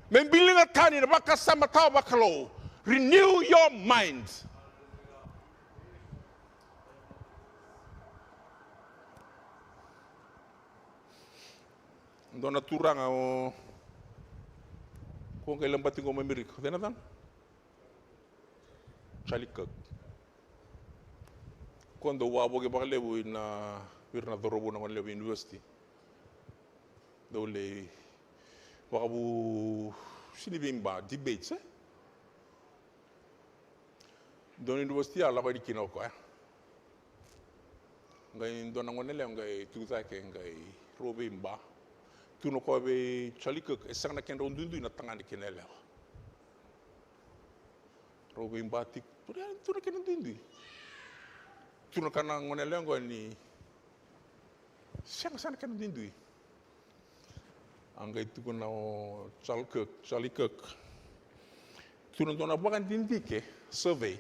me biliga tani na vakasama tawa vakalou. Renew your mind. Dua na turaga o, ko qai labati qo mai Amerika, o cei na yacana? Charlie Kirk. Ko dau wavoki vakalevu ina, vei ira na cauravou na gonelevu i university. Dau lai vakavu, sini veiba, debates, e? Dua na university a lako yani kina o koya. Qai dua na gonelewa qai tu cake, qai rau veiba. Tukuna o koya vei Charlie Kirk, e sega na kedrau duidui na tagane kei na yalewa. Rau veiba tiko. Tukuna, e, tu na kena duidui. Tukuna ka na gone yalewa oqo ni sega sara na kena duidui. A qai tukuna o Charlie Kirk, Charlie Kirk. Tukuna dua na vakadidike, survey.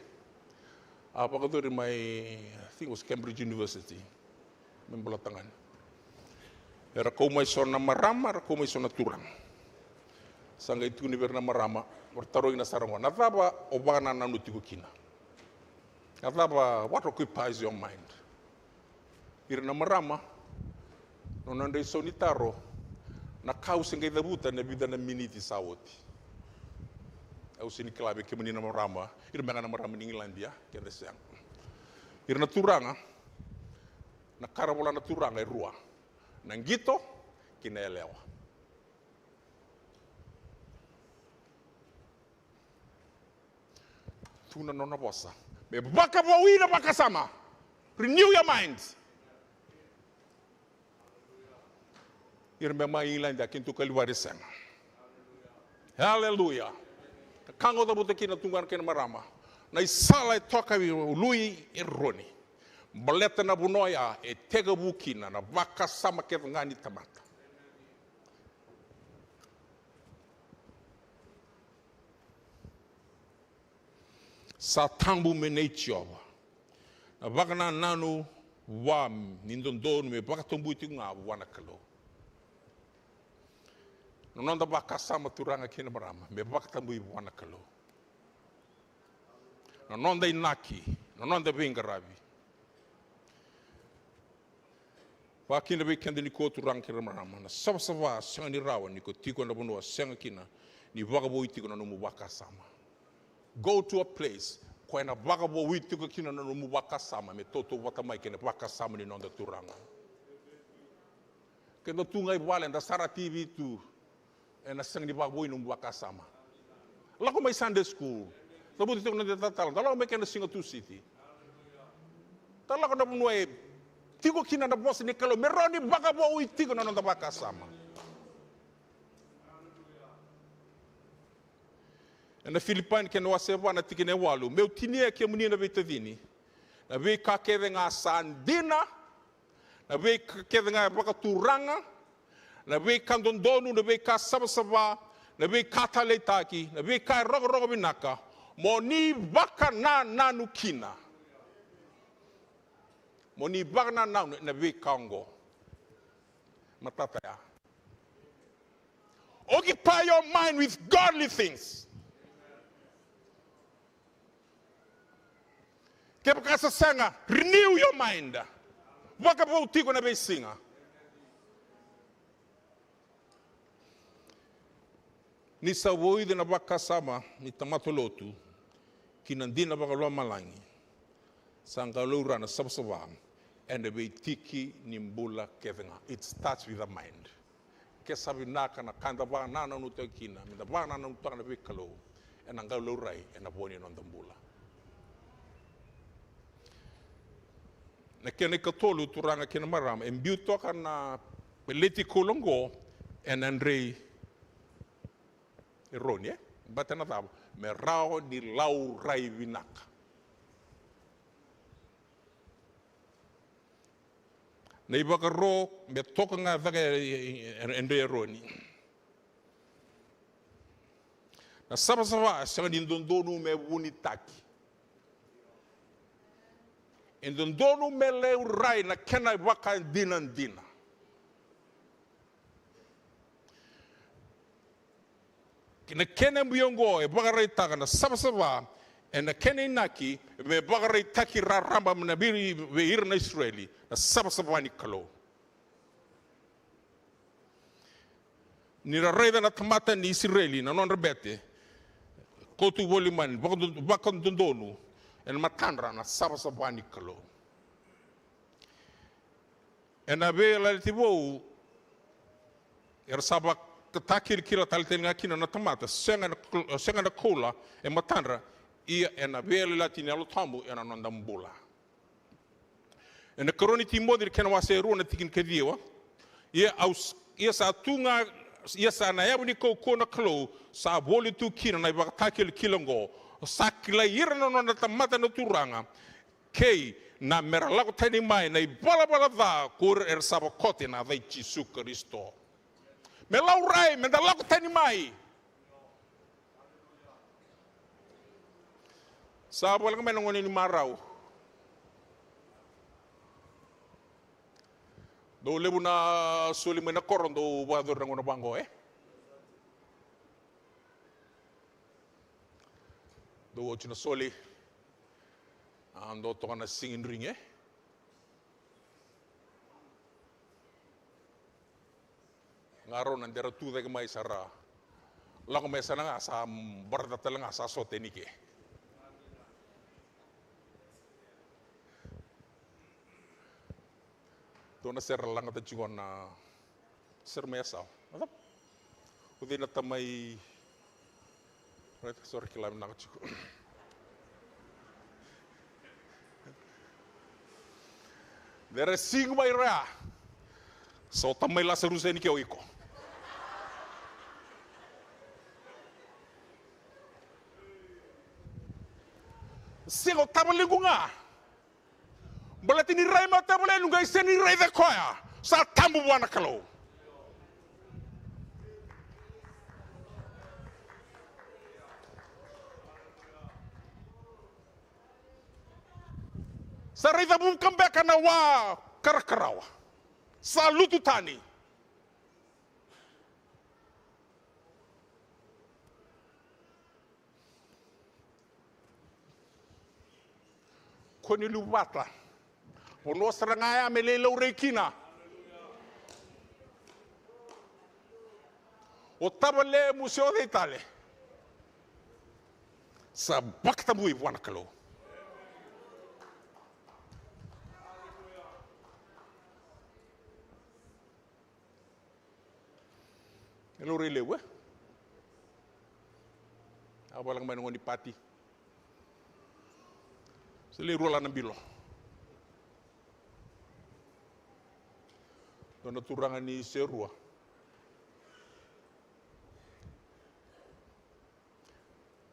A vakayacori mai, I think it was Cambridge University. Me baleta ga ni era kau mai so na marama, era kau mai so na turaga. Sa qai tukuni vei ira na marama, era tarogi na sara oqo, na cava o vakanananu tiko kina? Na cava, what occupies your mind? Ira na marama, nona drei sau ni taro, na ka au se qai cavuta na vica na miniti sa oti. Au se ni kila vei kemuni na marama, ira me ga na marama ni Igiladi, a, keda sega. Ira na turaga, na ka ra vola na turaga e rua. Na qito kei na yalewa. Tu na nona vosa. Me vakavoui na vakasama. Renew your mind. Ira me mai Igiladi, a keitou Kalivari sega. Aleluya. Ka ga au cavuta kina turaga kei na marama. Na isala e toka i Lui Eroni. Baleta na vanua ya e tekivu kina na vakasama kece ga ni tamata. Sa tabu me nei Jiova na vakanananu vua ni dodonu me vakatabui tiko ga vua na Kalou. Na noda vakasama turaga kei na marama me vakatabui vua na Kalou. Na noda inaki, na noda veiqaravi. Vakakina vei keda nikua turaga kei na marama, na savasava sega ni rawa ni ko tiko ena vanua sega kina ni vakavoui tiko na nomu vakasama. Go to a place ko ena vakavoui tiko kina na nomu vakasama me tautauvata mai kei na vakasama ni noda Turaga. Keda tu ga i vale, da sara T V tu, ena sega ni vakavoui nomu vakasama. Lako mai Sunday school. Cavuti tiko na noda itatalo. Da lako mai kena siga Tusiti. Da lako na vanua e tiko kina na vosa ni Kalou me rawa ni vakavoui tiko na noda vakasama. Ena Filipai na kena wase va na tikina e walu: Meu tinia kemuni na veitacini, na veika kece ga sa dina, na veika kece ga e vakaturaga, na veika dodonu, na veika savasava, na veika taleitaki, na veika e rokoroko vinaka, mo ni vakanananu kina. Mo ni vakanananu ena veika oqo. Matata ya. Occupy your mind with godly things. Kevaka sa sega, renew your mind. Vakavou tiko na veisiga. Ni sa vuica na vakasama ni tamata lotu ki na dina vakalomalagi, sa qai laurai na savasava ena veitiki ni bula kece ga. It starts with the mind. Ke sa vinaka na ka eda vakanananutaka kina, meda vakanananutaka na veikalou, ena qai laurai ena vo ni noda bula. Na kena ikatolu, turaga kei na marama, e biu toka na peleti koula oqo ena drei Eroni, e? Baleta na cava? Me rawa ni laurai vinaka. Na ivakaro me toka ga cake e, e, e drei Eroni. Na savasava e sega ni dodonu me vunitaki. E dodonu me laurai na kena ivakadinadina. Ki na kena biu oqo e vakaraitaka na savasava ena kena inaki me vakaraitaki raraba mai vei, vei ira na Isireli na savasava ni Kalou. Ni ra raica na tamata ni Isireli na nodra bete, kauta voli mai, vakado-, vakadodonu ena matadra na savasava ni Kalou. Ena veiyalayalati vou, era sa vakatakilakila tale tale ga kina na tamata, sega na, sega na koula e matadra, ia ena veiyalayalati ni Yalo Tabu ena noda bula. Ena ikarua ni Timoci na kena wase e rua na tikina e kaciwa. Ia au s-, ia sa tu ga, ia sa na yavu ni kaukauwa na Kalou, sa voli tu kina na ivakatakilakila oqo. Sa kilai ira na nona tamata na Turaga, kei Na mera lako tani mai na ivalavala ca ko ira era sa vakoti na yaca i Jisu Karisito. Me laurai, meda lako tani mai. Sa voleka mai na gone ni marau. Dou levu na soli mai na koro, dou vakayacori na gauna vaqo, e? Dou oti na soli. A, dou toka na singing ring, e? Ga rau na dera tu cake mai sa ra lako mai, sa na ga sa barata tale ga sa sota e nike. Dou na sere lagata tiko na sere mai yasau. Na cava? O cei na tamai Right, sorry, kila vinaka tiko. Dere sigu mai rea. Sa o tamai Lasarusa ni ke o iko. Siga o tavaliqu ga. Baleta ni rai mai o tavalenu qai sega ni raica koya. Sa tabu vua na Kalou. Sa raica vuka beka na wa karakarawa. Sa lutu tani. Ko ni luvata. Vanua sara ga ya me lai laurai kina. O tavalemu se o cei tale. Sa vakatabui vua na Kalou. E laurai levu, e? A voleka mai na gone ni pati. Se lai rua la na bilo. Dua na turaga ni Serua.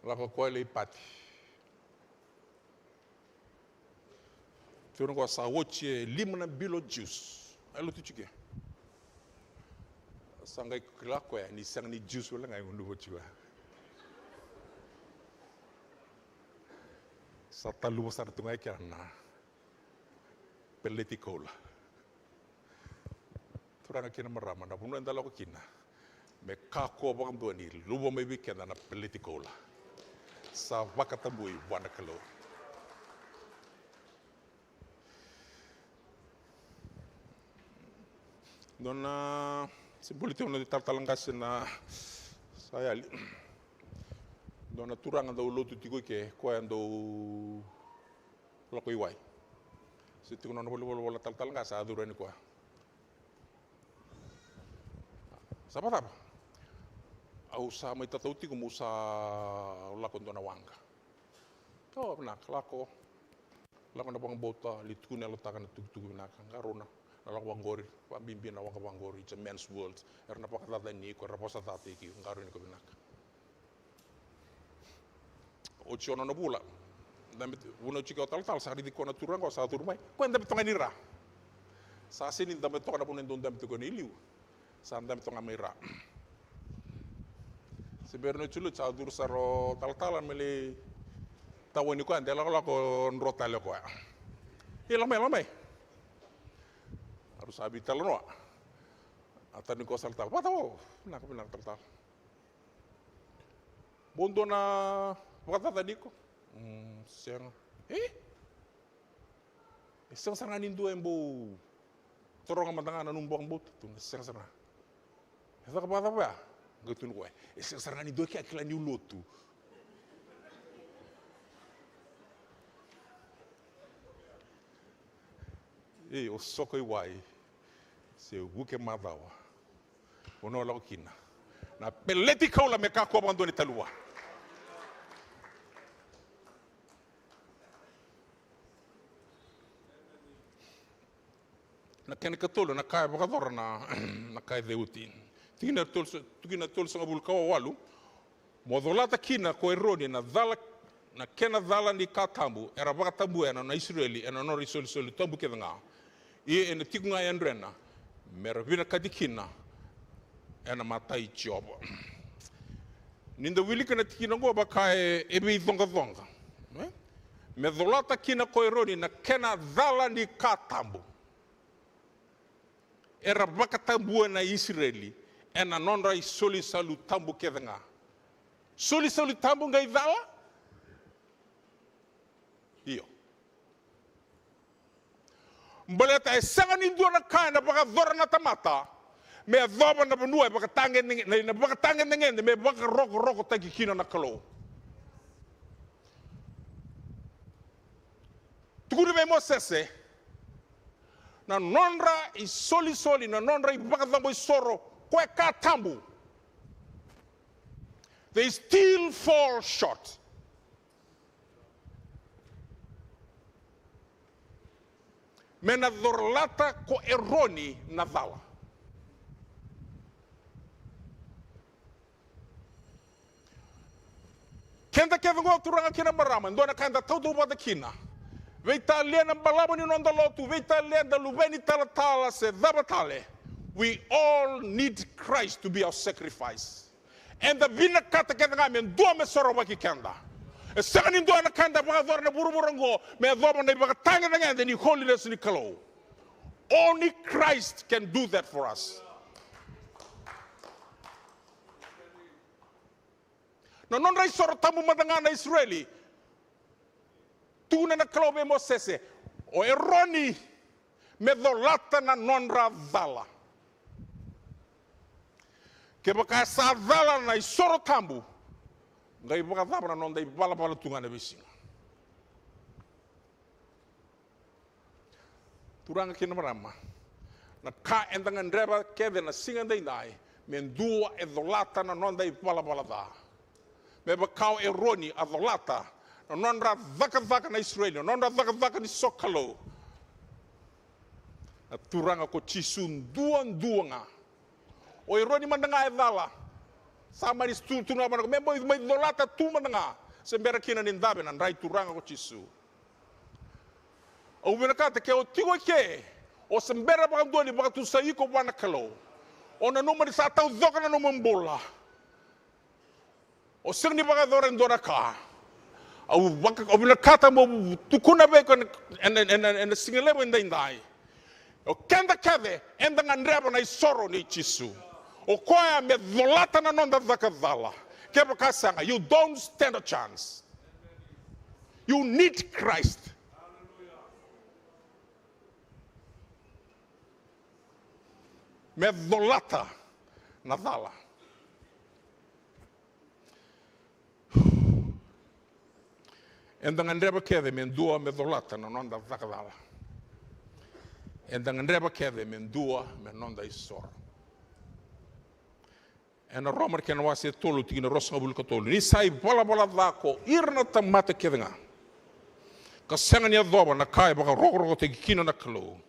Lako koya lai pati. Tukuna koya sa oti e lima na bilo juice. Ai lotu tiko. Sa qai kila koya ni sega ni juice wale ga e gunuva tiko. Sa taluva sara tu ga e kea na peleti koula. Turaga kei na marama, na vanua eda lako kina, me kakua vakadua ni luva mai vei keda na peleti koula. Sa vakatabui vua na Kalou. Dua na, se buli tiko na talatala qase na sa yali. Dua na turaga dau lotu tiko i ke, koya dau lako i wai. Se tiko na nona volavola talatala qase, a curu yani koya. Sa vakacava? Au sa mai tatau tiko meu sa lako dua na waqa. O, vinaka, lako. Lako na vakabauta, lai tukuna e yalotaka na tukutuku vinaka. Qarauna, na lako vaqori, vabibi na waqa vaqori, it's a man's world. Era na vakacacani iko, era vosa cata i ke, qarauni iko vinaka. Oti ono na vula. Dabe, vunau tiko o talatala, sa raici koya na turaga, sa curu mai. Koya dabe toka ni ra. Sa sega ni dabe toka na vanua e dau dabe tiko kina i liu. Sa dabe toka ga mai ra. Se bera ni oti lotu sa curu sara o talatala me lai tawani koya, de lakolako dro tale o koya. E, lako mai, lako mai. Aru sa veitalanoa. A tani koya sa talatala. Vata o, vinaka, vinaka talatala. Bau dua na vakacacani iko? Mm, sega. E? E sega sara ga ni dua e bau taroga mada ga na nomu vakabauta tu, na sega sara ga. E caka vakacava ya? Qai tukuna koya, e sega sara ga ni dua e kila niu lotu. Ei, o soko i wai se vuke macawa. O na lako kina na peleti koula me kakua vakadua ni taluva. Na kena ikatolu, na ka e vakayacora na, na ka e ceuti. Tikina tolu, tikina tolusagavulu ka walu. Mo colata kina ko Eroni na cala Na kena cala ni ka tabu era vakatabuya na Isireli ena nodra isolisoli tabu kece ga. Ia ena tiko ga e yadrena me ra vinakati kina ena mata i Jiova. Ni da wilika na tikina oqo vaka e, e veicoqacoqa, e? Me colata kina ko Eroni na kena cala ni ka tabu era vakatabuya na Isireli ena nodra isolisoli tabu kece ga. Solisoli tabu qai cala? Io. Baleta e sega ni dua na ka ena vakayacora na tamata me yacova na vanua e vakatagedegede, na, na vakatagedegede me vakarokorokotaki kina na Kalou. Tukuni vei Mosese na nodra isolisoli, na nodra ivakacabo isoro, ko e ka tabu. They still fall short. Me na colata ko Eroni na cala. Keda kece qo turaga kei na marama, dua na ka eda tautauvata kina. Veitalia na balavu ni noda lotu, veitalia da luve ni talatala se cava tale. We all need Christ to be our sacrifice. Eda vinakata kece ga me dua me sorovaki keda. E sega ni dua na ka eda vakayacora na vuravura oqo me yacova na ivakatagedegede ni holiness ni Kalou. Only Christ can do that for us. Na nodra isoro tabu mada ga na Isireli. Tukuna na Kalou vei Mosese, o Eroni me colata na nodra cala. Kevaka e sa cala na isoro tabu, qai vakacava na noda ivalavala tu ga na veisiga? Turaga kei na marama, na ka eda gadreva kece na siga daidai, me dua e colata na noda ivalavala ca. Me vaka o Eroni a colata na nodra cakacaka na Isireli, na nodra cakacaka ni sokalou. Na Turaga ko Jisu duadua ga. O Eroni mada ga e cala. Sa mani tu, tu na vanua me mai, mai colata tu mada ga. Se bera kina ni dave na dra i Turaga ko Jisu. Au vinakata ke o tiko eke, o se bera vakadua ni vakatusai iko vua na Kalou. O nanuma ni sa taucoka na nomu bula. O sega ni vakayacora e dua na ka. Au vaka, au vinakata mo tukuna vei iko ena, ena, ena, ena siga levu edaidai. O keda kece, eda gadreva na isoro nei Jisu. O koya me colata na noda caka cala. Kevaka sega, you don't stand a chance. You need Christ. Me colata na cala. Eda gadreva kece me dua me colata na noda caka cala. Eda gadreva kece me dua me noda isoro. Ena Roma na kena wase e tolu, tikina ruasagavulu ka tolu. Ni sa ivalavala ca ko ira na tamata kece ga, ka sega ni yacova na ka e vakarokorokotaki kina na Kalou.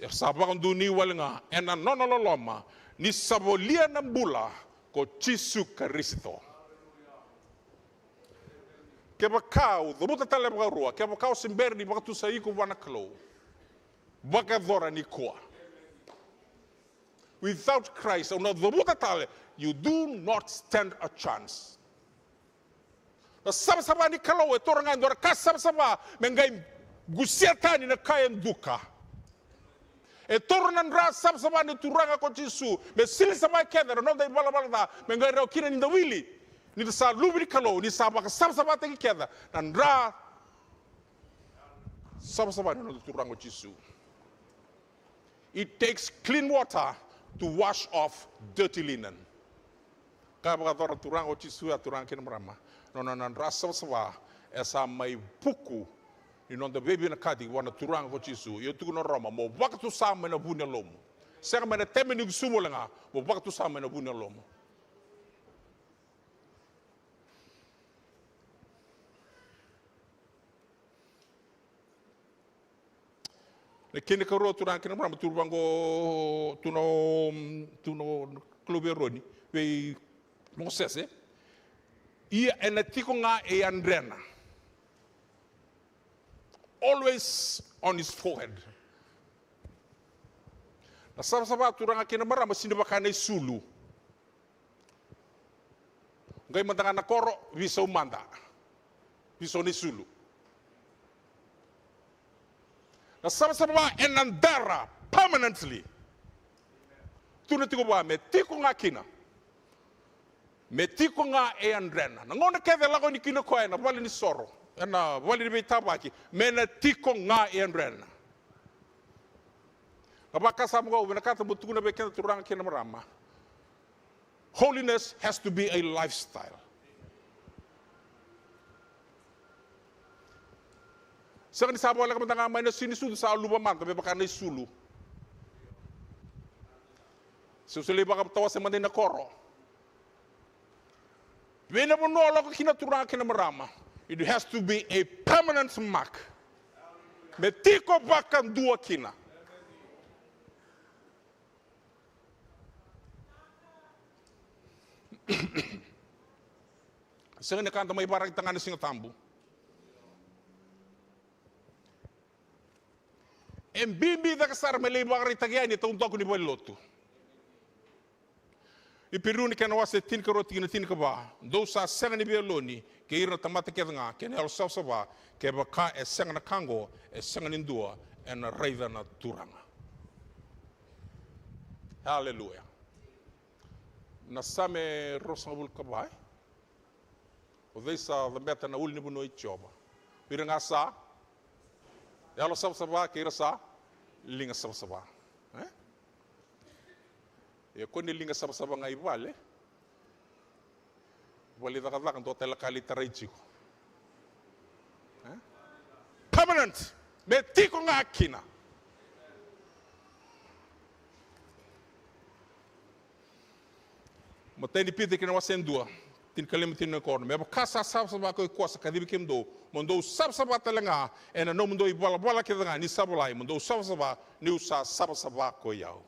Era sa vakadonui wale ga ena nona loloma, ni sa volia na bula ko Jisu Karisito. Kevaka au cavuta tale vakarua, kevaka au se bera ni vakatusai iko vua na Kalou, vakayacora nikua. Without Christ, au na cavuta tale, you do not stand a chance. Na savasava ni Kalou e taura ga e dua na ka savasava me qai qusia tani na ka e duka. E taura na dra savasava ni Turaga ko Jisu me sili sava kece na noda ivalavala ca, me qai rawa kina ni da wili ni da sa luve ni Kalou, ni sa vakasavasavataki kece na dra savasava ni noda Turaga ko Jisu. It takes clean water to wash off dirty linen. Ka vakayacora na Turaga o Jisu ya, turaga kei na marama. Nona na dra savasava e sa mai vuku ni noda veivinakati vua na Turaga ko Jisu. Io, tukuna o Roma, mo vakatusa mai na vu ni yalomu. Sega mai na tebe ni gusumu wale ga, mo vakatusa mai na vu ni yalomu. Na kena ikarua, turaga kei na marama, tu vaqo, tu na, tu na Kalou vei Eroni, vei Mosese. Ia ena tiko ga e yadrena. Always on his forehead. Na savasava, turaga kei na marama, sega ni vaka na isulu. Qai mada ga na koro, veisau mada. Veisau na isulu. Na savasava ena dara permanently. Tukuna tiko vua me tiko ga kina. Me tiko ga e yadrena. Na gauna kece e lako yani kina o koya ena vale ni soro, ena vale ni veitavaki, me na tiko ga e yadrena. Na vakasama qo au vinakata meu tukuna vei keda, turaga kei na marama. Holiness has to be a lifestyle. Sega ni sa voleka mada ga mai na sini sucu, sa luva mada me vaka na isulu. Se o sa lai vakatawase mada i na koro. Vei na vanua o lako kina, turaga kei na marama, it has to be a permanent mark. Me tiko vakadua kina. Sega ni ka da mai vakaraitaka ga na Siga Tabu. E bibi cake sara me lai vakaraitaki yani e taudaku ni valenilotu. Iperiu na kena wase tinikarua, tikina tinikava: Dou sa sega ni veiyaloni kei ira na tamata kece ga kei na yalo savasava, kevaka e sega na ka oqo, e sega ni dua ena raica na Turaga. Aleluya. Na Same ruasagavulu ka va, e? O cei sa cabeta na ulunivanua i Jiova? O ira ga sa yalo savasava kei ira sa liga savasava. E? Ia ko ni liga savasava ga i vale, vale cakacaka, dua tale ka lai tarai tiko. E? Permanent. Me tiko ga kina. Matai ni Pita kei na wase dua, tinikalima, tinikaono: Me vaka sa savasava ko koya sa kacivi kemudou, mo dou savasava tale ga ena nomudou ivalavala kece ga ni sa volai, mo dou savasava, niu sa savasava ko i au.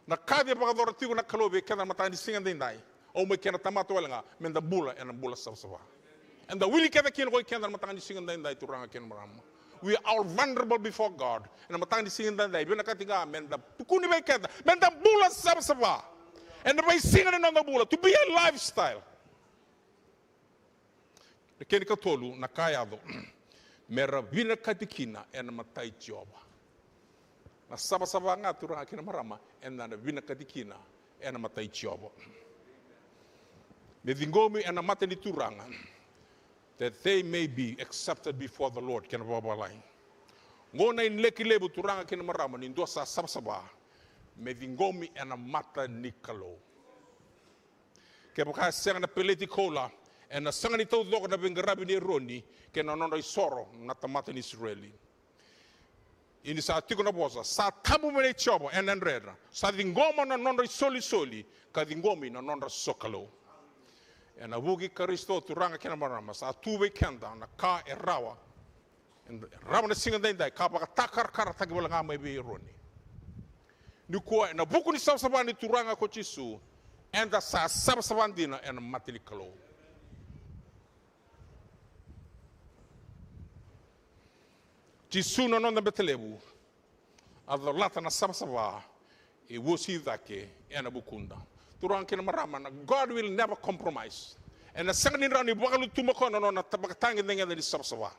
Na ka e vakayacora tiko na Kalou vei keda na mataka ni siga daidai, au mai kei na tamata wale ga, me da bula ena bula savasava. Eda wili kece kina ko i keda na mataka ni siga daidai, turaga kei na marama. We are all vulnerable before God. Ena mataka ni siga daidai, vinakati ga me da tukuni vei keda me da bula savasava ena veisiga ni noda bula, to be a lifestyle. Na kena ikatolu, na ka e yaco me ra vinakati kina ena mata i Jiova. Na savasava ga, turaga kei na marama, eda na vinakati kina ena mata i Jiova. Me ciqomi ena mata ni Turaga, that they may be accepted before the Lord. Kena vakavavalagi, qo na inaki levu, turaga kei na marama, ni dua sa savasava, me ciqomi ena mata ni Kalou. Kevaka e sega na peleti koula, ena sega ni taucoko na veiqaravi nei Eroni kei na nodra isoro na tamata ni Isireli. Ia ni sa tiko na vosa, sa tabu mai nei Jiova, ena yadrena. Sa ciqoma na nodra isolisoli ka ciqomi na nodra sokalou. Ena vuku i Karisito, turaga kei na marama, sa tu vei keda na ka e rawa, e rawa na siga daidai, ka vakatakarakarataki wale ga mai vei Eroni. Nikua, ena vuku ni savasava ni Turaga ko Jisu, eda sa savasava dina ena mata ni Kalou. Jisu na noda bete levu, a colata na savasava e uasivi cake ena vukuda. Turaga kei na marama, na God will never compromise. Ena sega ni rawa ni vakalutuma o koya na nona ta-, vakatagedegede ni savasava.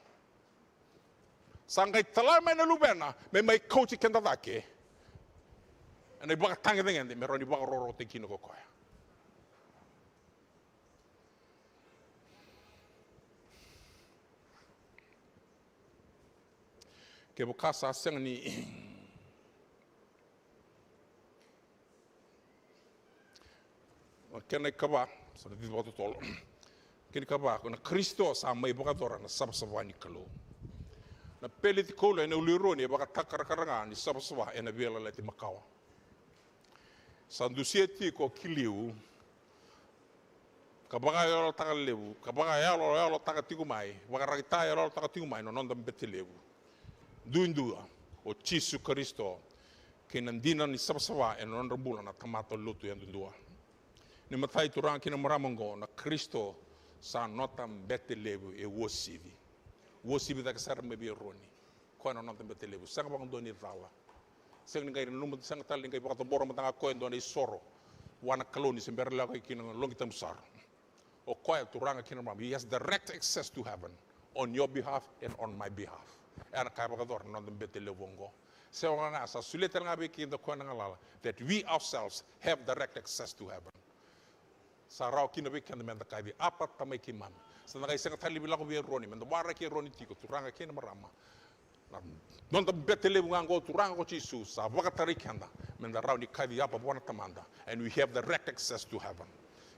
Sa qai tala mai na Luvena me mai kauti keda cake ena ivakatagedegede me rawa ni vakarokorokotaki kina ko koya. Kevaka sa sega ni, na kena ikava, sa na cici vakatotolo. Kena ikava, ko na Karisito sa mai vakayacora na savasava ni Kalou. Na peleti koula ena ulu Eroni e vakatakarakarataki ga ni savasava ena Veiyalayalati Makawa. Sa dusia tiko ki liu, ka vakayaloyalotaka levu, ka vakayaloyalotaka tiko mai, vakaraitayaloyalotaka tiko mai na noda bete levu. Duidui, o Jisu Karisito, kei na dina ni savasava ena nodra bula na tamata lotu yadudua. Ni matai, turaga kei na marama, oqo na Karisito Sa noda bete levu e uasivi. Uasivi cake sara mai vei Eroni. Koya na noda bete levu. Sega vakadua ni cala. Sega ni qai nanuma, sega tale ni qai vakacabora mada ga koya e dua na isoro vua na Kalou ni se bera lako kina na loqi tabu sara. O koya, turaga kei na marama, he has direct access to heaven on your behalf and on my behalf. Ena ka e vakayacora na noda bete levu oqo. Sega ga, sa solia tale ga vei keda koya na galala that we ourselves have direct access to heaven. Sa rawa kina vei keda meda kaci Apa, Tamai keimami. Sa da qai sega tale ni lako vei Eroni, meda waraki Eroni tiko, turaga kei na marama. Na noda bete levu ga oqo, turaga ko Jisu, sa vakatarai keda meda rawa ni kaci Apa vua na Tamada. And we have direct access to heaven.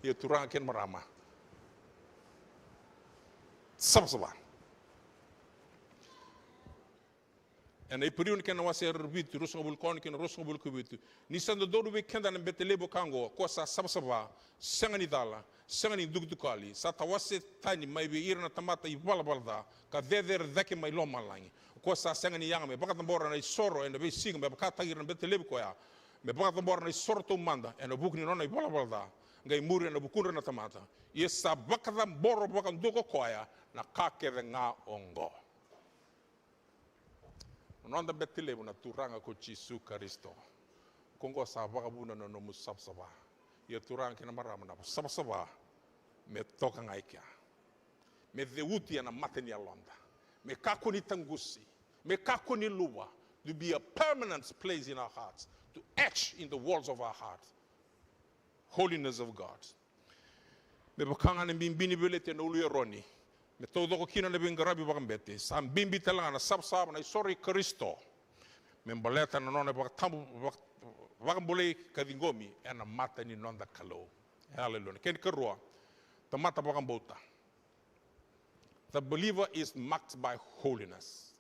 Ia, turaga kei na marama, savasava. Ena Iperiu na kena wase e vitu, ruasagavulu ka ono kei na ruasagavulu ka vitu. Ni sa dodonu vei keda na bete levu ka oqo, ko sa savasava, sega ni cala, sega ni dukutukali, sa tawase tani mai vei ira na tamata ivalavala ca, ka cecere cake mai lomalagi. Ko sa sega ni yaga me vakacabora na isoro ena veisiga, me vakataki ira na bete levu koya, me vakacabora na isoro taumada ena vuku ni nona ivalavala ca, qai muri ena vukudra na tamata. Ia sa vakacabora vakadua ko koya na ka kece ga oqo. Na noda bete levu na Turaga ko Jisu Karisito. Ko oqo sa vakavuna na nomu savasava. Ia, turaga kei na marama, na savasava me toka ga i kea. Me ceuti ena mata ni yaloda. Me kakua ni taqusi. Me kakua ni luva. To be a permanent place in our hearts. To etch in the walls of our hearts. Holiness of God. Me vaka ga na bibi ni veleti ena ulu i Eroni, me taucoko kina na veiqaravi vakabete, sa bibi tale ga na savasava, na isoro i Karisito, me baleta na nona vakatabu, vaka-, vakabolei ka ciqomi ena mata ni noda Kalou. Haleluya. Na kena ikarua, tamata vakabauta. The believer is marked by holiness.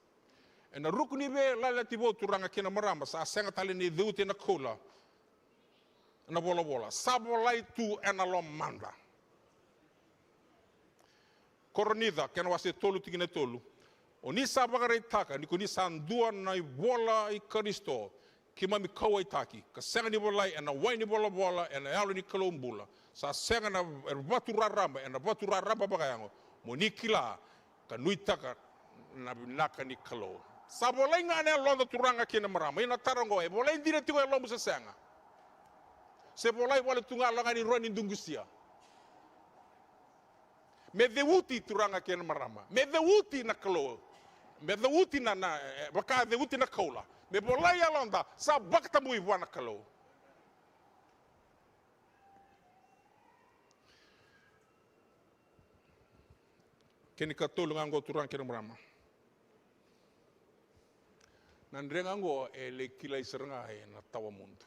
Ena ruku ni Veiyalayalati Vou, turaga kei na marama, sa sega tale ni ceuti ena koula na volavola, sa volai tu ena lomada. Korinica, kena wase tolu, tikina e tolu. O ni sa vakaraitaka ni ko ni sa dua na ivola i Karisito, keimami kauwaitaki, ka sega ni volai ena wai ni volavola, ena Yalo ni Kalou bula. Sa sega na vatu raraba ena vatu raraba vakayago, mo ni kila ka nuitaka na vinaka ni Kalou. Sa volai ga ena yaloda, turaga kei na marama. Ia na taro oqo, e volai dina tiko e yalomu se sega? Se volai wale tu ga, laga ni rawa ni duqusia. Me ceuti, turaga kei na marama. Me ceuti na Kalou. Me ceuti na, na, e, vaka ceuti na koula. Me volai yaloda, sa vakatabui vua na Kalou. Kena ikatolu ga oqo, turaga kei na marama. Na dre ga oqo e lai kilai sara ga ena tawa mudu.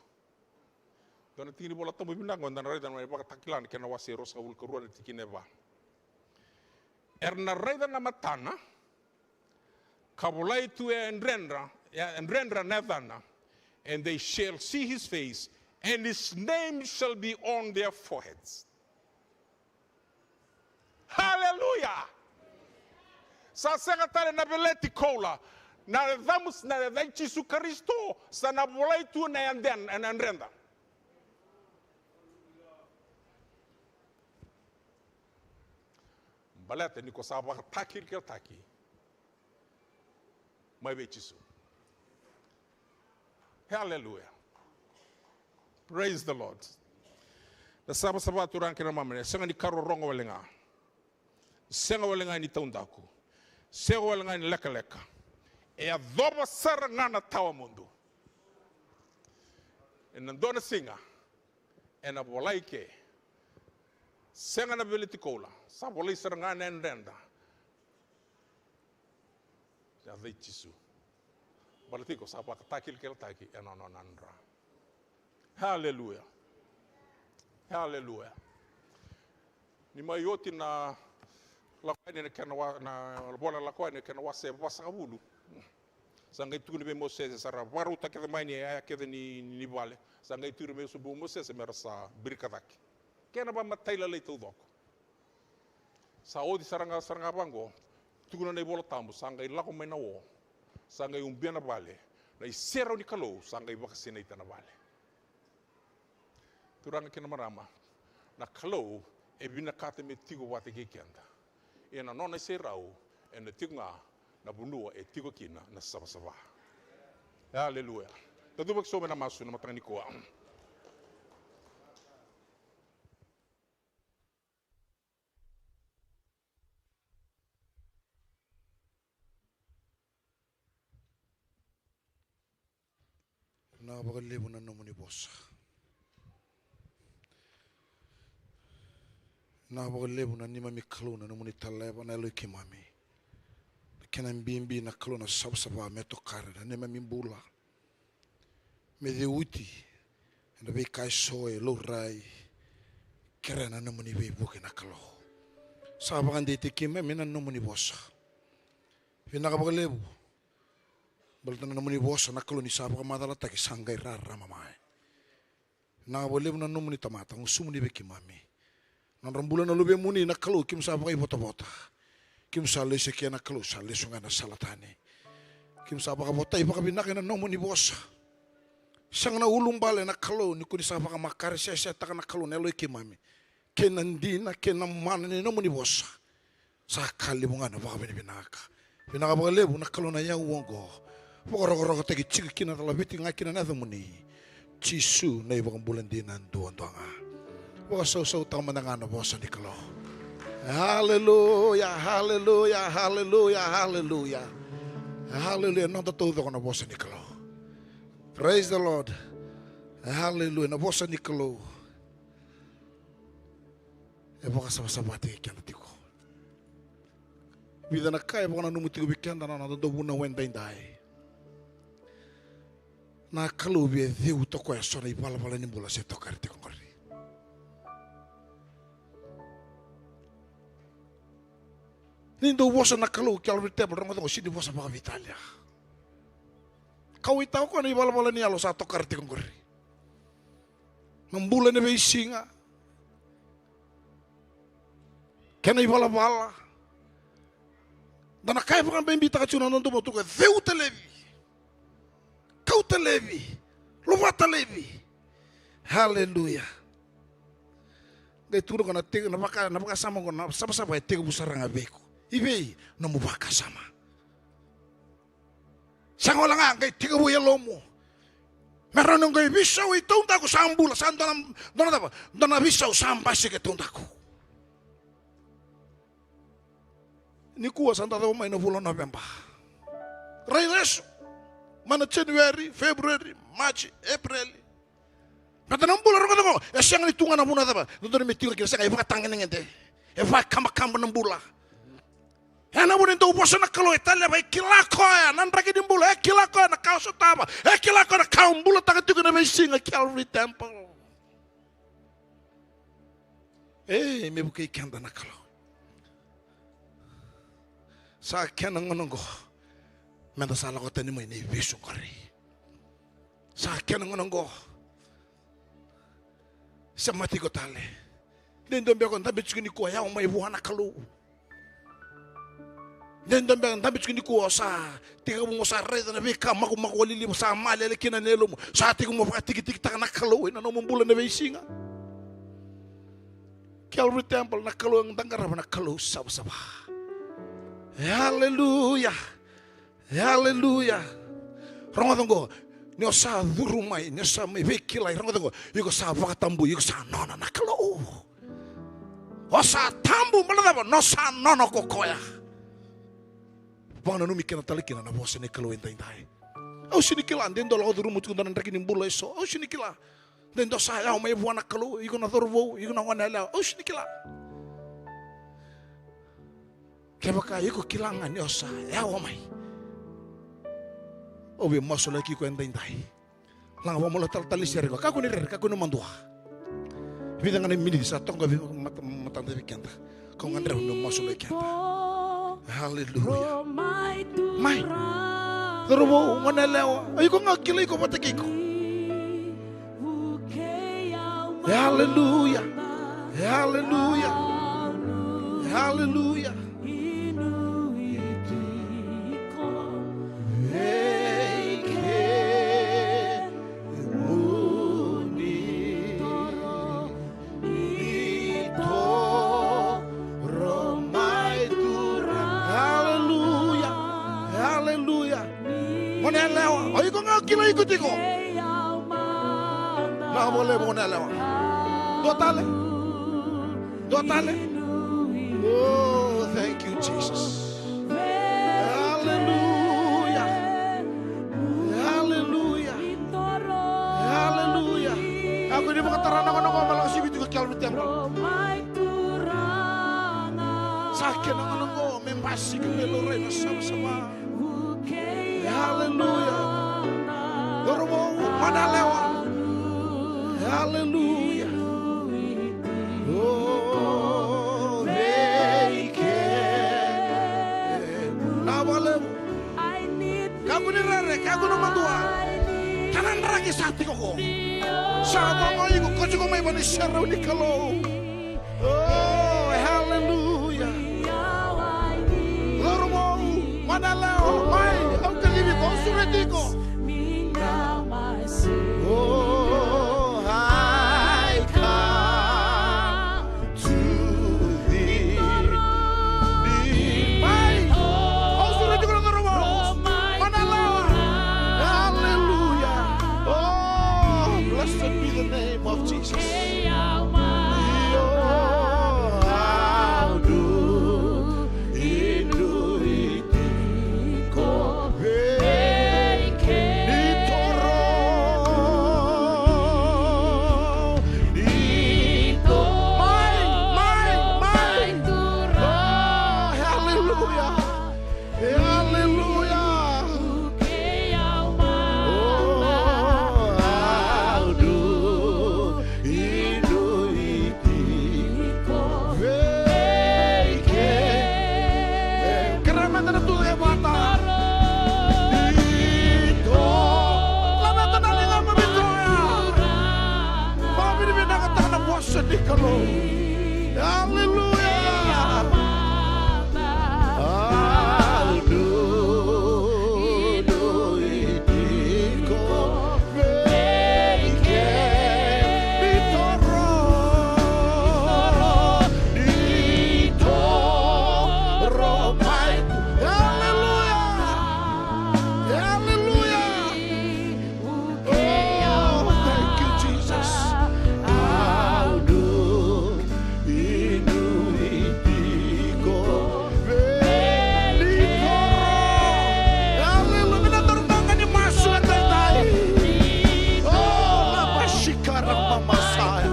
Dua na tiki ni Vola Tabu vinaka oqo, eda na raica na Vakatakila na kena wase ruasagavulu ka rua na tikina e va. Era na raica na matana, ka volai tu e yadredra, e yadredra na yacana, and they shall see his face, and his name shall be on their foreheads. Haleluya! Sa sega tale na veleti koula, na yacamu, na yaca i Jisu Karisito, sa na volai tu na yadena, na yadreda. Baleta ni ko sa vakatakilakilataki mai vei Jisu. Haleluya. Praise the Lord. Na savasava, turaga kei na marama, e sega ni ka rorogo wale ga. Sega wale ga ni taudaku. Sega wale ga ni lekaleka. E yacova sara ga na tawa mudu. Ena dua na siga ena volai ke. Sega na veleti koula, sa volai sara ga na yadreda. Yaca i Jisu. Baleta ni ko sa vakatakilakilataki ena nona yadra. Haleluya. Haleluya. Ni mai oti na Lako Yani na kena wa-, na Vola Lako Yani na kena wase vasagavulu. Sa qai tukuni vei Mosese, sa ra vakarautaka kece mai na iyaya kece ni, ni vale. Sa qai tukuna vei sobu Mosese me ra sa birika cake. Kena vakamatailalai taucoko. Sa oti sara ga, sara ga vaqo. Tukuna na iVola Tabu, sa qai lako mai na o. Sa qai ubia na vale. Na iserau ni Kalou, sa qai vakasinaita na vale. Turaga kei na marama, na Kalou e vinakata me tiko vata kei keda. Ia na nona iserau, ena tiko ga na vanua e tiko kina na savasava. Aleluya. Tautuba ki so me na masu na mataka nikua. Vinaka vakalevu na nomuni vosa. Vinaka vakalevu na neimami Kalou na nomuni taleva na yalo i keimami. Na kena bibi na Kalou na savasava me tokara na neimami bula. Me ceuti ena veika eso e laurai. Kerea na nomuni veivuke na Kalou. Sa vakadeitaki keimami na nomuni vosa. Vinaka vakalevu. Baleta na nomuni vosa na Kalou ni sa vakamacalataki sa qai rarama mai. Vinaka vakalevu na nomuni tamata, gusumuni vei keimami. Nodra bula na luvemuni na Kalou, keimami sa vakaivotavota. Keimami sa lesu eke na Kalou, sa lesu ga na sala tani. Keimami sa vakavotai vakavinaka ena nomuni vosa. Sega na ulubale na Kalou, ni ko ni sa vakamakaresesetaka na Kalou na yalo i keimami. Kei na dina, kei na mana ni nomuni vosa. Sa ka levu ga na vakavinavinaka. Vinaka vakalevu na Kalou na iyau oqo. Vakarokorokotaki tiko kina na laveti ga kina na yacamuni. Jisu na iVakabula dina duadua ga. Vakasausautaka mada ga na vosa ni Kalou. Aleluya, aleluya, aleluya, aleluya. Aleluya, noda taucoko na vosa ni Kalou. Praise the Lord. Aleluya, na vosa ni Kalou. E vakasavasavataki keda tiko. Vica na ka e vakananumi tiko vei keda na noda dau vunau edaidai. Na Kalou via ceuta o koya so na ivalavala ni bula se tokari tiko qori. Ni dau vosa na Kalou ki Calvary Temple, rogoca qo, sega ni vosa vakaveitalia. Kauaitaka o koya na ivalavala ni yalo sa tokara tiko qori. Na bula ena veisiga. Kena ivalavala. Da na kaya vakabibitaka tiko na noda dau vosa, ceuta laivi. Kauta laivi. Lovata laivi. Aleluya. Qai tukuna ko na tiko, na vaka, na vakasama ko na savasava e tekivu sara ga vei iko. I vei nomu vakasama. Sa gole ga qai tekivu e yalomu. Me rawa ni qai veisau e taudaku sa bula, sa dua na, dua na cava, dua na veisau sa basika e taudaku. Nikua sa da cava mai na vula o Noveba. Rai lesu. Mai na January, February, March, April. Baleta na bula rogoca qo, e sega ni tu ga na vanua cava, dodonu me tiko kina, sega, e vakatagedegede. E vakabakaba na bula. Ena vuna e dau vosa na Kalou, e taleva, e kila koya na draki ni bula, e kila koya na ka o sotava, e kila koya na ka o bulataka tiko ena veisiga Calvary Temple. Ei, me vukei keda na Kalou. Sa kena gauna oqo, meda sa lako tani mai na ivesu qori. Sa kena gauna oqo. Semati iko tale. De dua beka o dabe tiko nikua, yawa mai vua na Kalou. De dua beka o dabe tiko nikua, o sa tekivu mo sa raica na veika makumaku liliva sa malele kina na yalomu. Sa tekivu mo vakatikitikitaka na Kalou ena nomu bula ena veisiga. Calvary Temple, na Kalou e da qarava na Kalou savasava. Aleluya. E, aleluya. Rogoca oqo, ni o sa curu mai, ni o sa mai veikilai, rogoca oqo, iko sa vakatabui, iko sa nona na Kalou. O sa tabu, baleta na cava, ni o sa nona ko koya. Vakananumi keda tale kina na vosa ni Kalou edaidai. Au sega ni kila, de dua lako curuma tiko dua na draki ni bula eso. Au sega ni kila. De dua sa yawa mai vua na Kalou, iko na cauravou, iko na goneyalewa. Au sega ni kila. Kevaka iko kila ga ni o sa yawa mai, au via masulaki iko edaidai. Laga vakamalo talatala ni sere iko. Kakua ni rere, kakua ni madua. Vica ga na miniti sa toka vei mata, matada vei keda. Kau gadreva meu masulaki keda. Aleluya. Mai. Cauravou, goneyalewa. O iko ga kila iko vata kei iko. Aleluya. Aleluya. Aleluya. Kila iko tiko. Na vale mo na lewa. Dua tale. Dua tale. Oh, thank you, Jesus. Hallelujah. Hallelujah. Hallelujah. Aku ni vakatara na ngono ngoma la sivi tiko kialmi temple. Sa kena ngono ngoma me basika me lorai na savasava. Hallelujah. Cauravou, mana lewa. Hallelujah. Oh, vei ke. Na vale. Kakua ni rere, kakua ni madua. Kana draki sa tiko ko. Sa mama iko ko tiko mai vani serau ni Kalou. Oh, hallelujah. Cauravou, mana lewa, mai, au kacivi iko, au sureti iko. Oh, I come to thee. Mai, au sureti iko na cauravou. Mana lewa. Hallelujah. Oh, blessed be the name of Jesus. Io, au dui, dui tiko vei kemuni. Ni toro, ni toro. Mai, mai, mai. Oh, hallelujah. Hallelujah. Oh, au dui, dui tiko vei kemuni. Kerea mada na tucake vata. Ni toro. Laveta na ligamu me toro. Vakavinavinakataka na vosa ni Kalou. Hallelujah. Au dui, dui tiko vei kemuni. Ni toro, ni toro mai. Hallelujah. Hallelujah. Oh, thank you, Jesus. Au dui, dui tiko vei kemuni. Hallelujah. Ni na taura qaqa ni masu edaidai. Oh, la bashikara mamasaya.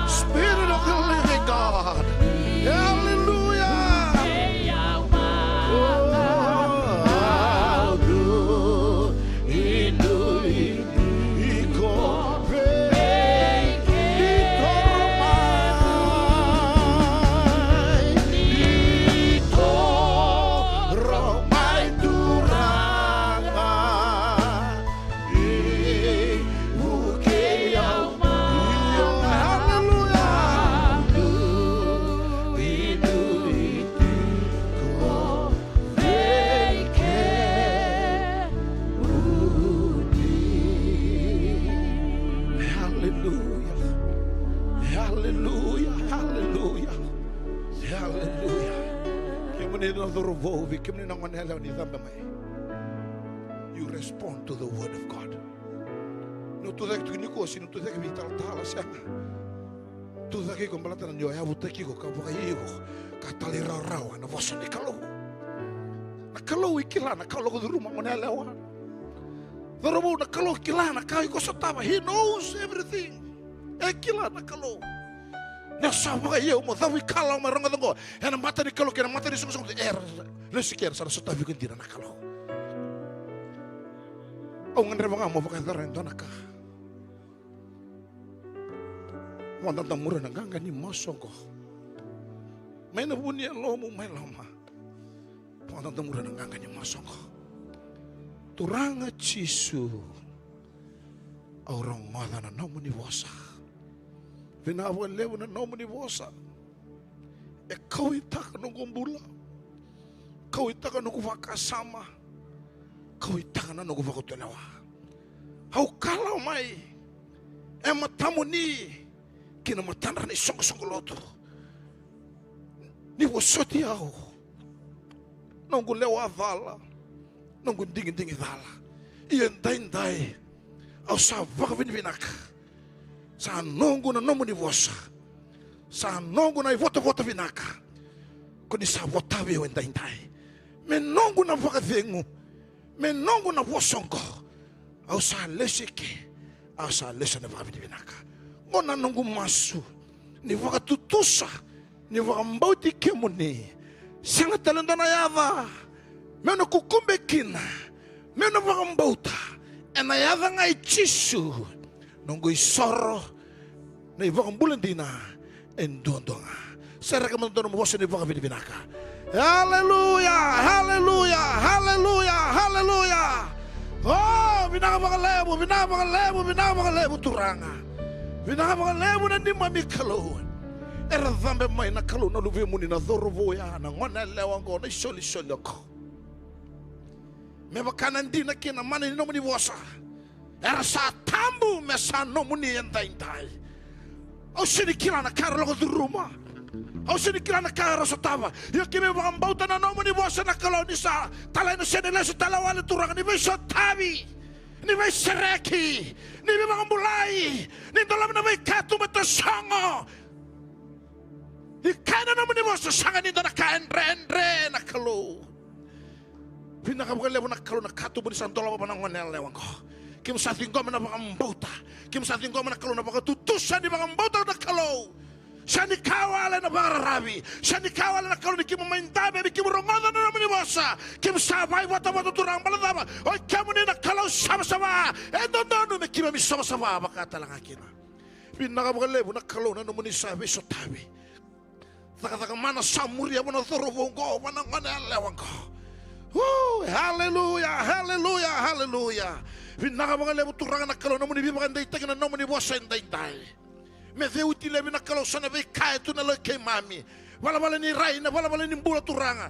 Spirit of the living God. Hallelujah. Oh, au dui, dui tiko vei kemuni. Ni toro mai, ni toro mai Turaga. Ni vukei au. Io, hallelujah. Dui, dui tiko vei kemuni. Hallelujah. Hallelujah. Hallelujah. Hallelujah. Kemuni na cauravou, vei kemuni na goneyalewa ni cabe mai. You respond to the word of God. Ni o tucake tiko nikua, se ni o tucake veitalatala, sega. Tucake iko baleta ni o yavutaki iko, ka vakaio iko, ka talairawarawa na vosa ni Kalou. Na Kalou e kila na ka o lako curuma, goneyalewa. Cauravou, na Kalou e kila na ka iko sotava. He knows everything. E kila na Kalou. Ni o sa vakaio mo cavuikalawa, mo rogoca oqo. Ena mata ni Kalou kei na mata ni soqosoqo, e ra, lesu ke ra sa na sotavi iko dina na Kalou. Au gadreva ga mo vakayacora e dua na ka. Vakadadamuria na qaqa ni masu oqo. Mai na vu ni yalomu, mai loma. Vakadadamuria na qaqa ni masu oqo. Turaga Jisu, au rogoca na nomuni vosa. Vinaka vakalevu na nomuni vosa. E kauwaitaka noqu bula, kauwaitaka noqu vakasama, kauwaitaka na noqu vakatulewa. Au kalawa mai e matamuni ki na matadra na isoqosoqo lotu. Ni vosoti au, noqu lewa cala, noqu digidigi cala. Ia edaidai au sa vakavinavinaka. Sa noqu na nomuni vosa. Sa noqu na ivotavota vinaka ko ni sa votavi au edaidai. Me noqu na vakacegu, me noqu na vosa oqo. Au sa lesu eke, au sa lesu ena vakavinavinaka. Oqo na noqu masu ni vakatutusa, ni vakabauti kemuni. Sega tale dua na yaca meu na kukube kina, meu na vakabauta, ena yaca ga i Jisu. Noqu isoro na ivakabula dina e duadua ga. Sereka mada dua na nomu vosa ni vakavinavinaka. Aleluya, aleluya, aleluya, aleluya. O, vinaka vakalevu, vinaka vakalevu, vinaka vakalevu Turaga. Vinaka vakalevu na neimami Kalou. Era cabe mai na Kalou na luvemuni na cauravou ya, na gone yalewa oqo, na isolisoli oqo. Me vaka na dina kei na mana ni nomuni vosa. Era sa tabu me sa nomuni edaidai. Au sega ni kila na ka era lako curuma. Au sega ni kila na ka era sotava. Ia keimami vakabauta na nomuni vosa na Kalou ni sa talai na sega ni lesu tale wale Turaga ni veisotavi, ni veisereki, ni veivakabulai, ni dolava na veikatuba e tasogo. Ni kaya na nomuni vosa, sega ni dua na ka e dredre na Kalou. Vinaka vakalevu na Kalou na katuba ni sa dolava vua na gone yalewa oqo. Keimami sa ciqoma na vakabauta. Keimami sa ciqoma na Kalou na vakatutusa ni vakabauta na Kalou. Sa ni ka wale na vakararavi. Sa ni ka wale na Kalou ni keimami mai dabe me keimami rogoca na nomuni vosa. Keimami sa vakaivotavota Turaga baleta na cava? O i kemuni na Kalou savasava. E dodonu me keimami savasava vaka tale ga kina. Vinaka vakalevu na Kalou na nomuni sa veisotavi. Cakacaka mana sa muria vua na cauravou oqo, vua na gone yalewa oqo. Uu, haleluya, haleluya, haleluya. Vinaka vakalevu Turaga na Kalou na nomuni veivakadeitaki na nomuni vosa edaidai. Me ceuti laivi na Kalou so na veika e tu na yaloi keimami. Valavala ni rai, na valavala ni bula Turaga.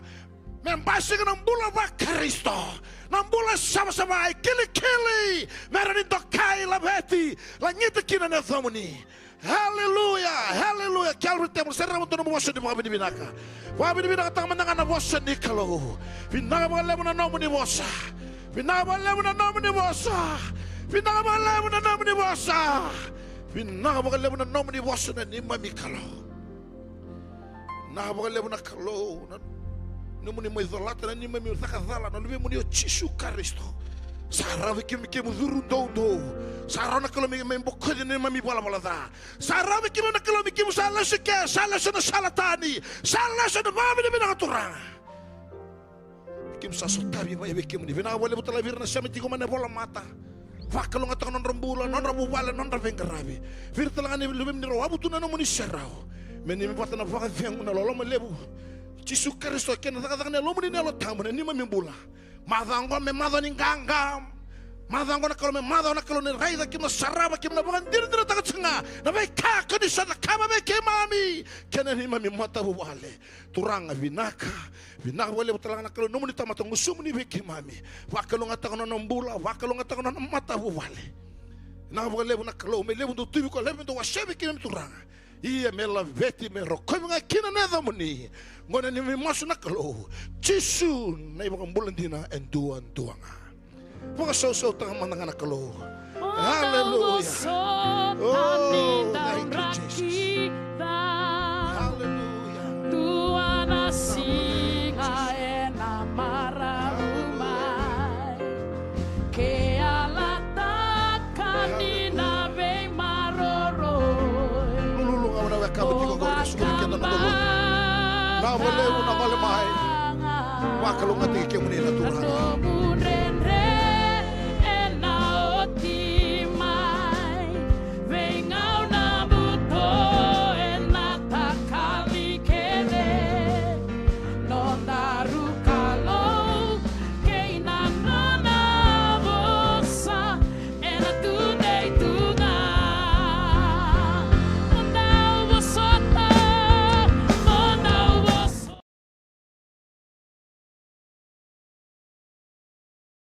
Me basika na bula vaKarisito. Na bula savasava, ikilikili. Me rawa ni dokai, laveti, lagita kina na yacamuni. Aleluya, aleluya. Calvary Temple, sereka mada na nomu vosa ni vakavinavinaka. Vakavinavinakataka mada ga na vosa ni Kalou. Vinaka vakalevu na nomuni vosa. Vinaka vakalevu na nomuni vosa. Vinaka vakalevu na nomuni vosa. Vinaka vakalevu na nomuni vosa na neimami Kalou. Vinaka vakalevu na Kalou na nomuni mai colata na neimami caka cala na luvemuni o Jisu Karisito. Sa rawa vei keimami keimami curu doudou. Sa rawa na Kalou me mai bokoci na neimami valavala ca. Sa rawa vei keimami na Kalou me keimami sa lesu ke, sa lesu na sala tani, sa lesu na vakavinavinaka Turaga. Keimami sa sotavi mai vei kemuni. Vinaka vakalevu tale vei ira na sema tiko mai na volamata. Vakalougatataka nodra bula, nodra vuvale, nodra veiqaravi. Vei ira tale ga na luvemuni rau wavu tu na nomuni serau. Me neimami vata na vakacegu, na loloma levu. Jisu Karisito kei na cakacaka ni Yalomuni na Yalo Tabu na neimami bula. Macawa oqo me macawa ni qaqa. Macawa oqo na Kalou me macawa na Kalou ni raica keimami na sarava keimami na vakadinadinataka tiko ga na veika ko ni sa cakava vei keimami kei na neimami matavuvale. Turaga vinaka, vinaka vakalevu tale ga na Kalou nomuni tamata gusumuni vei keimami. Vakalougatataka nona bula, vakalougatataka nona matavuvale. Vinaka vakalevu na Kalou me levu dou tuvi ko levu me dou wasea vei keimami Turaga. Ia me laveti me rokovi ga kina na yacamuni. Gona ni me masu na Kalou Jisu na iVakabula dina e duadua ga. Vakasausautaka mada ga na Kalou. Haleluya. Oh, thank you, Jesus. Haleluya. Dua na siga ena marau mai. Ke yalataka ni na veimaroroi. Lululu ga na wekamu tiko qori, sukuna keda na lululu. Na vakalevu na vale mai. Vakalougatataki kemuni na Turaga.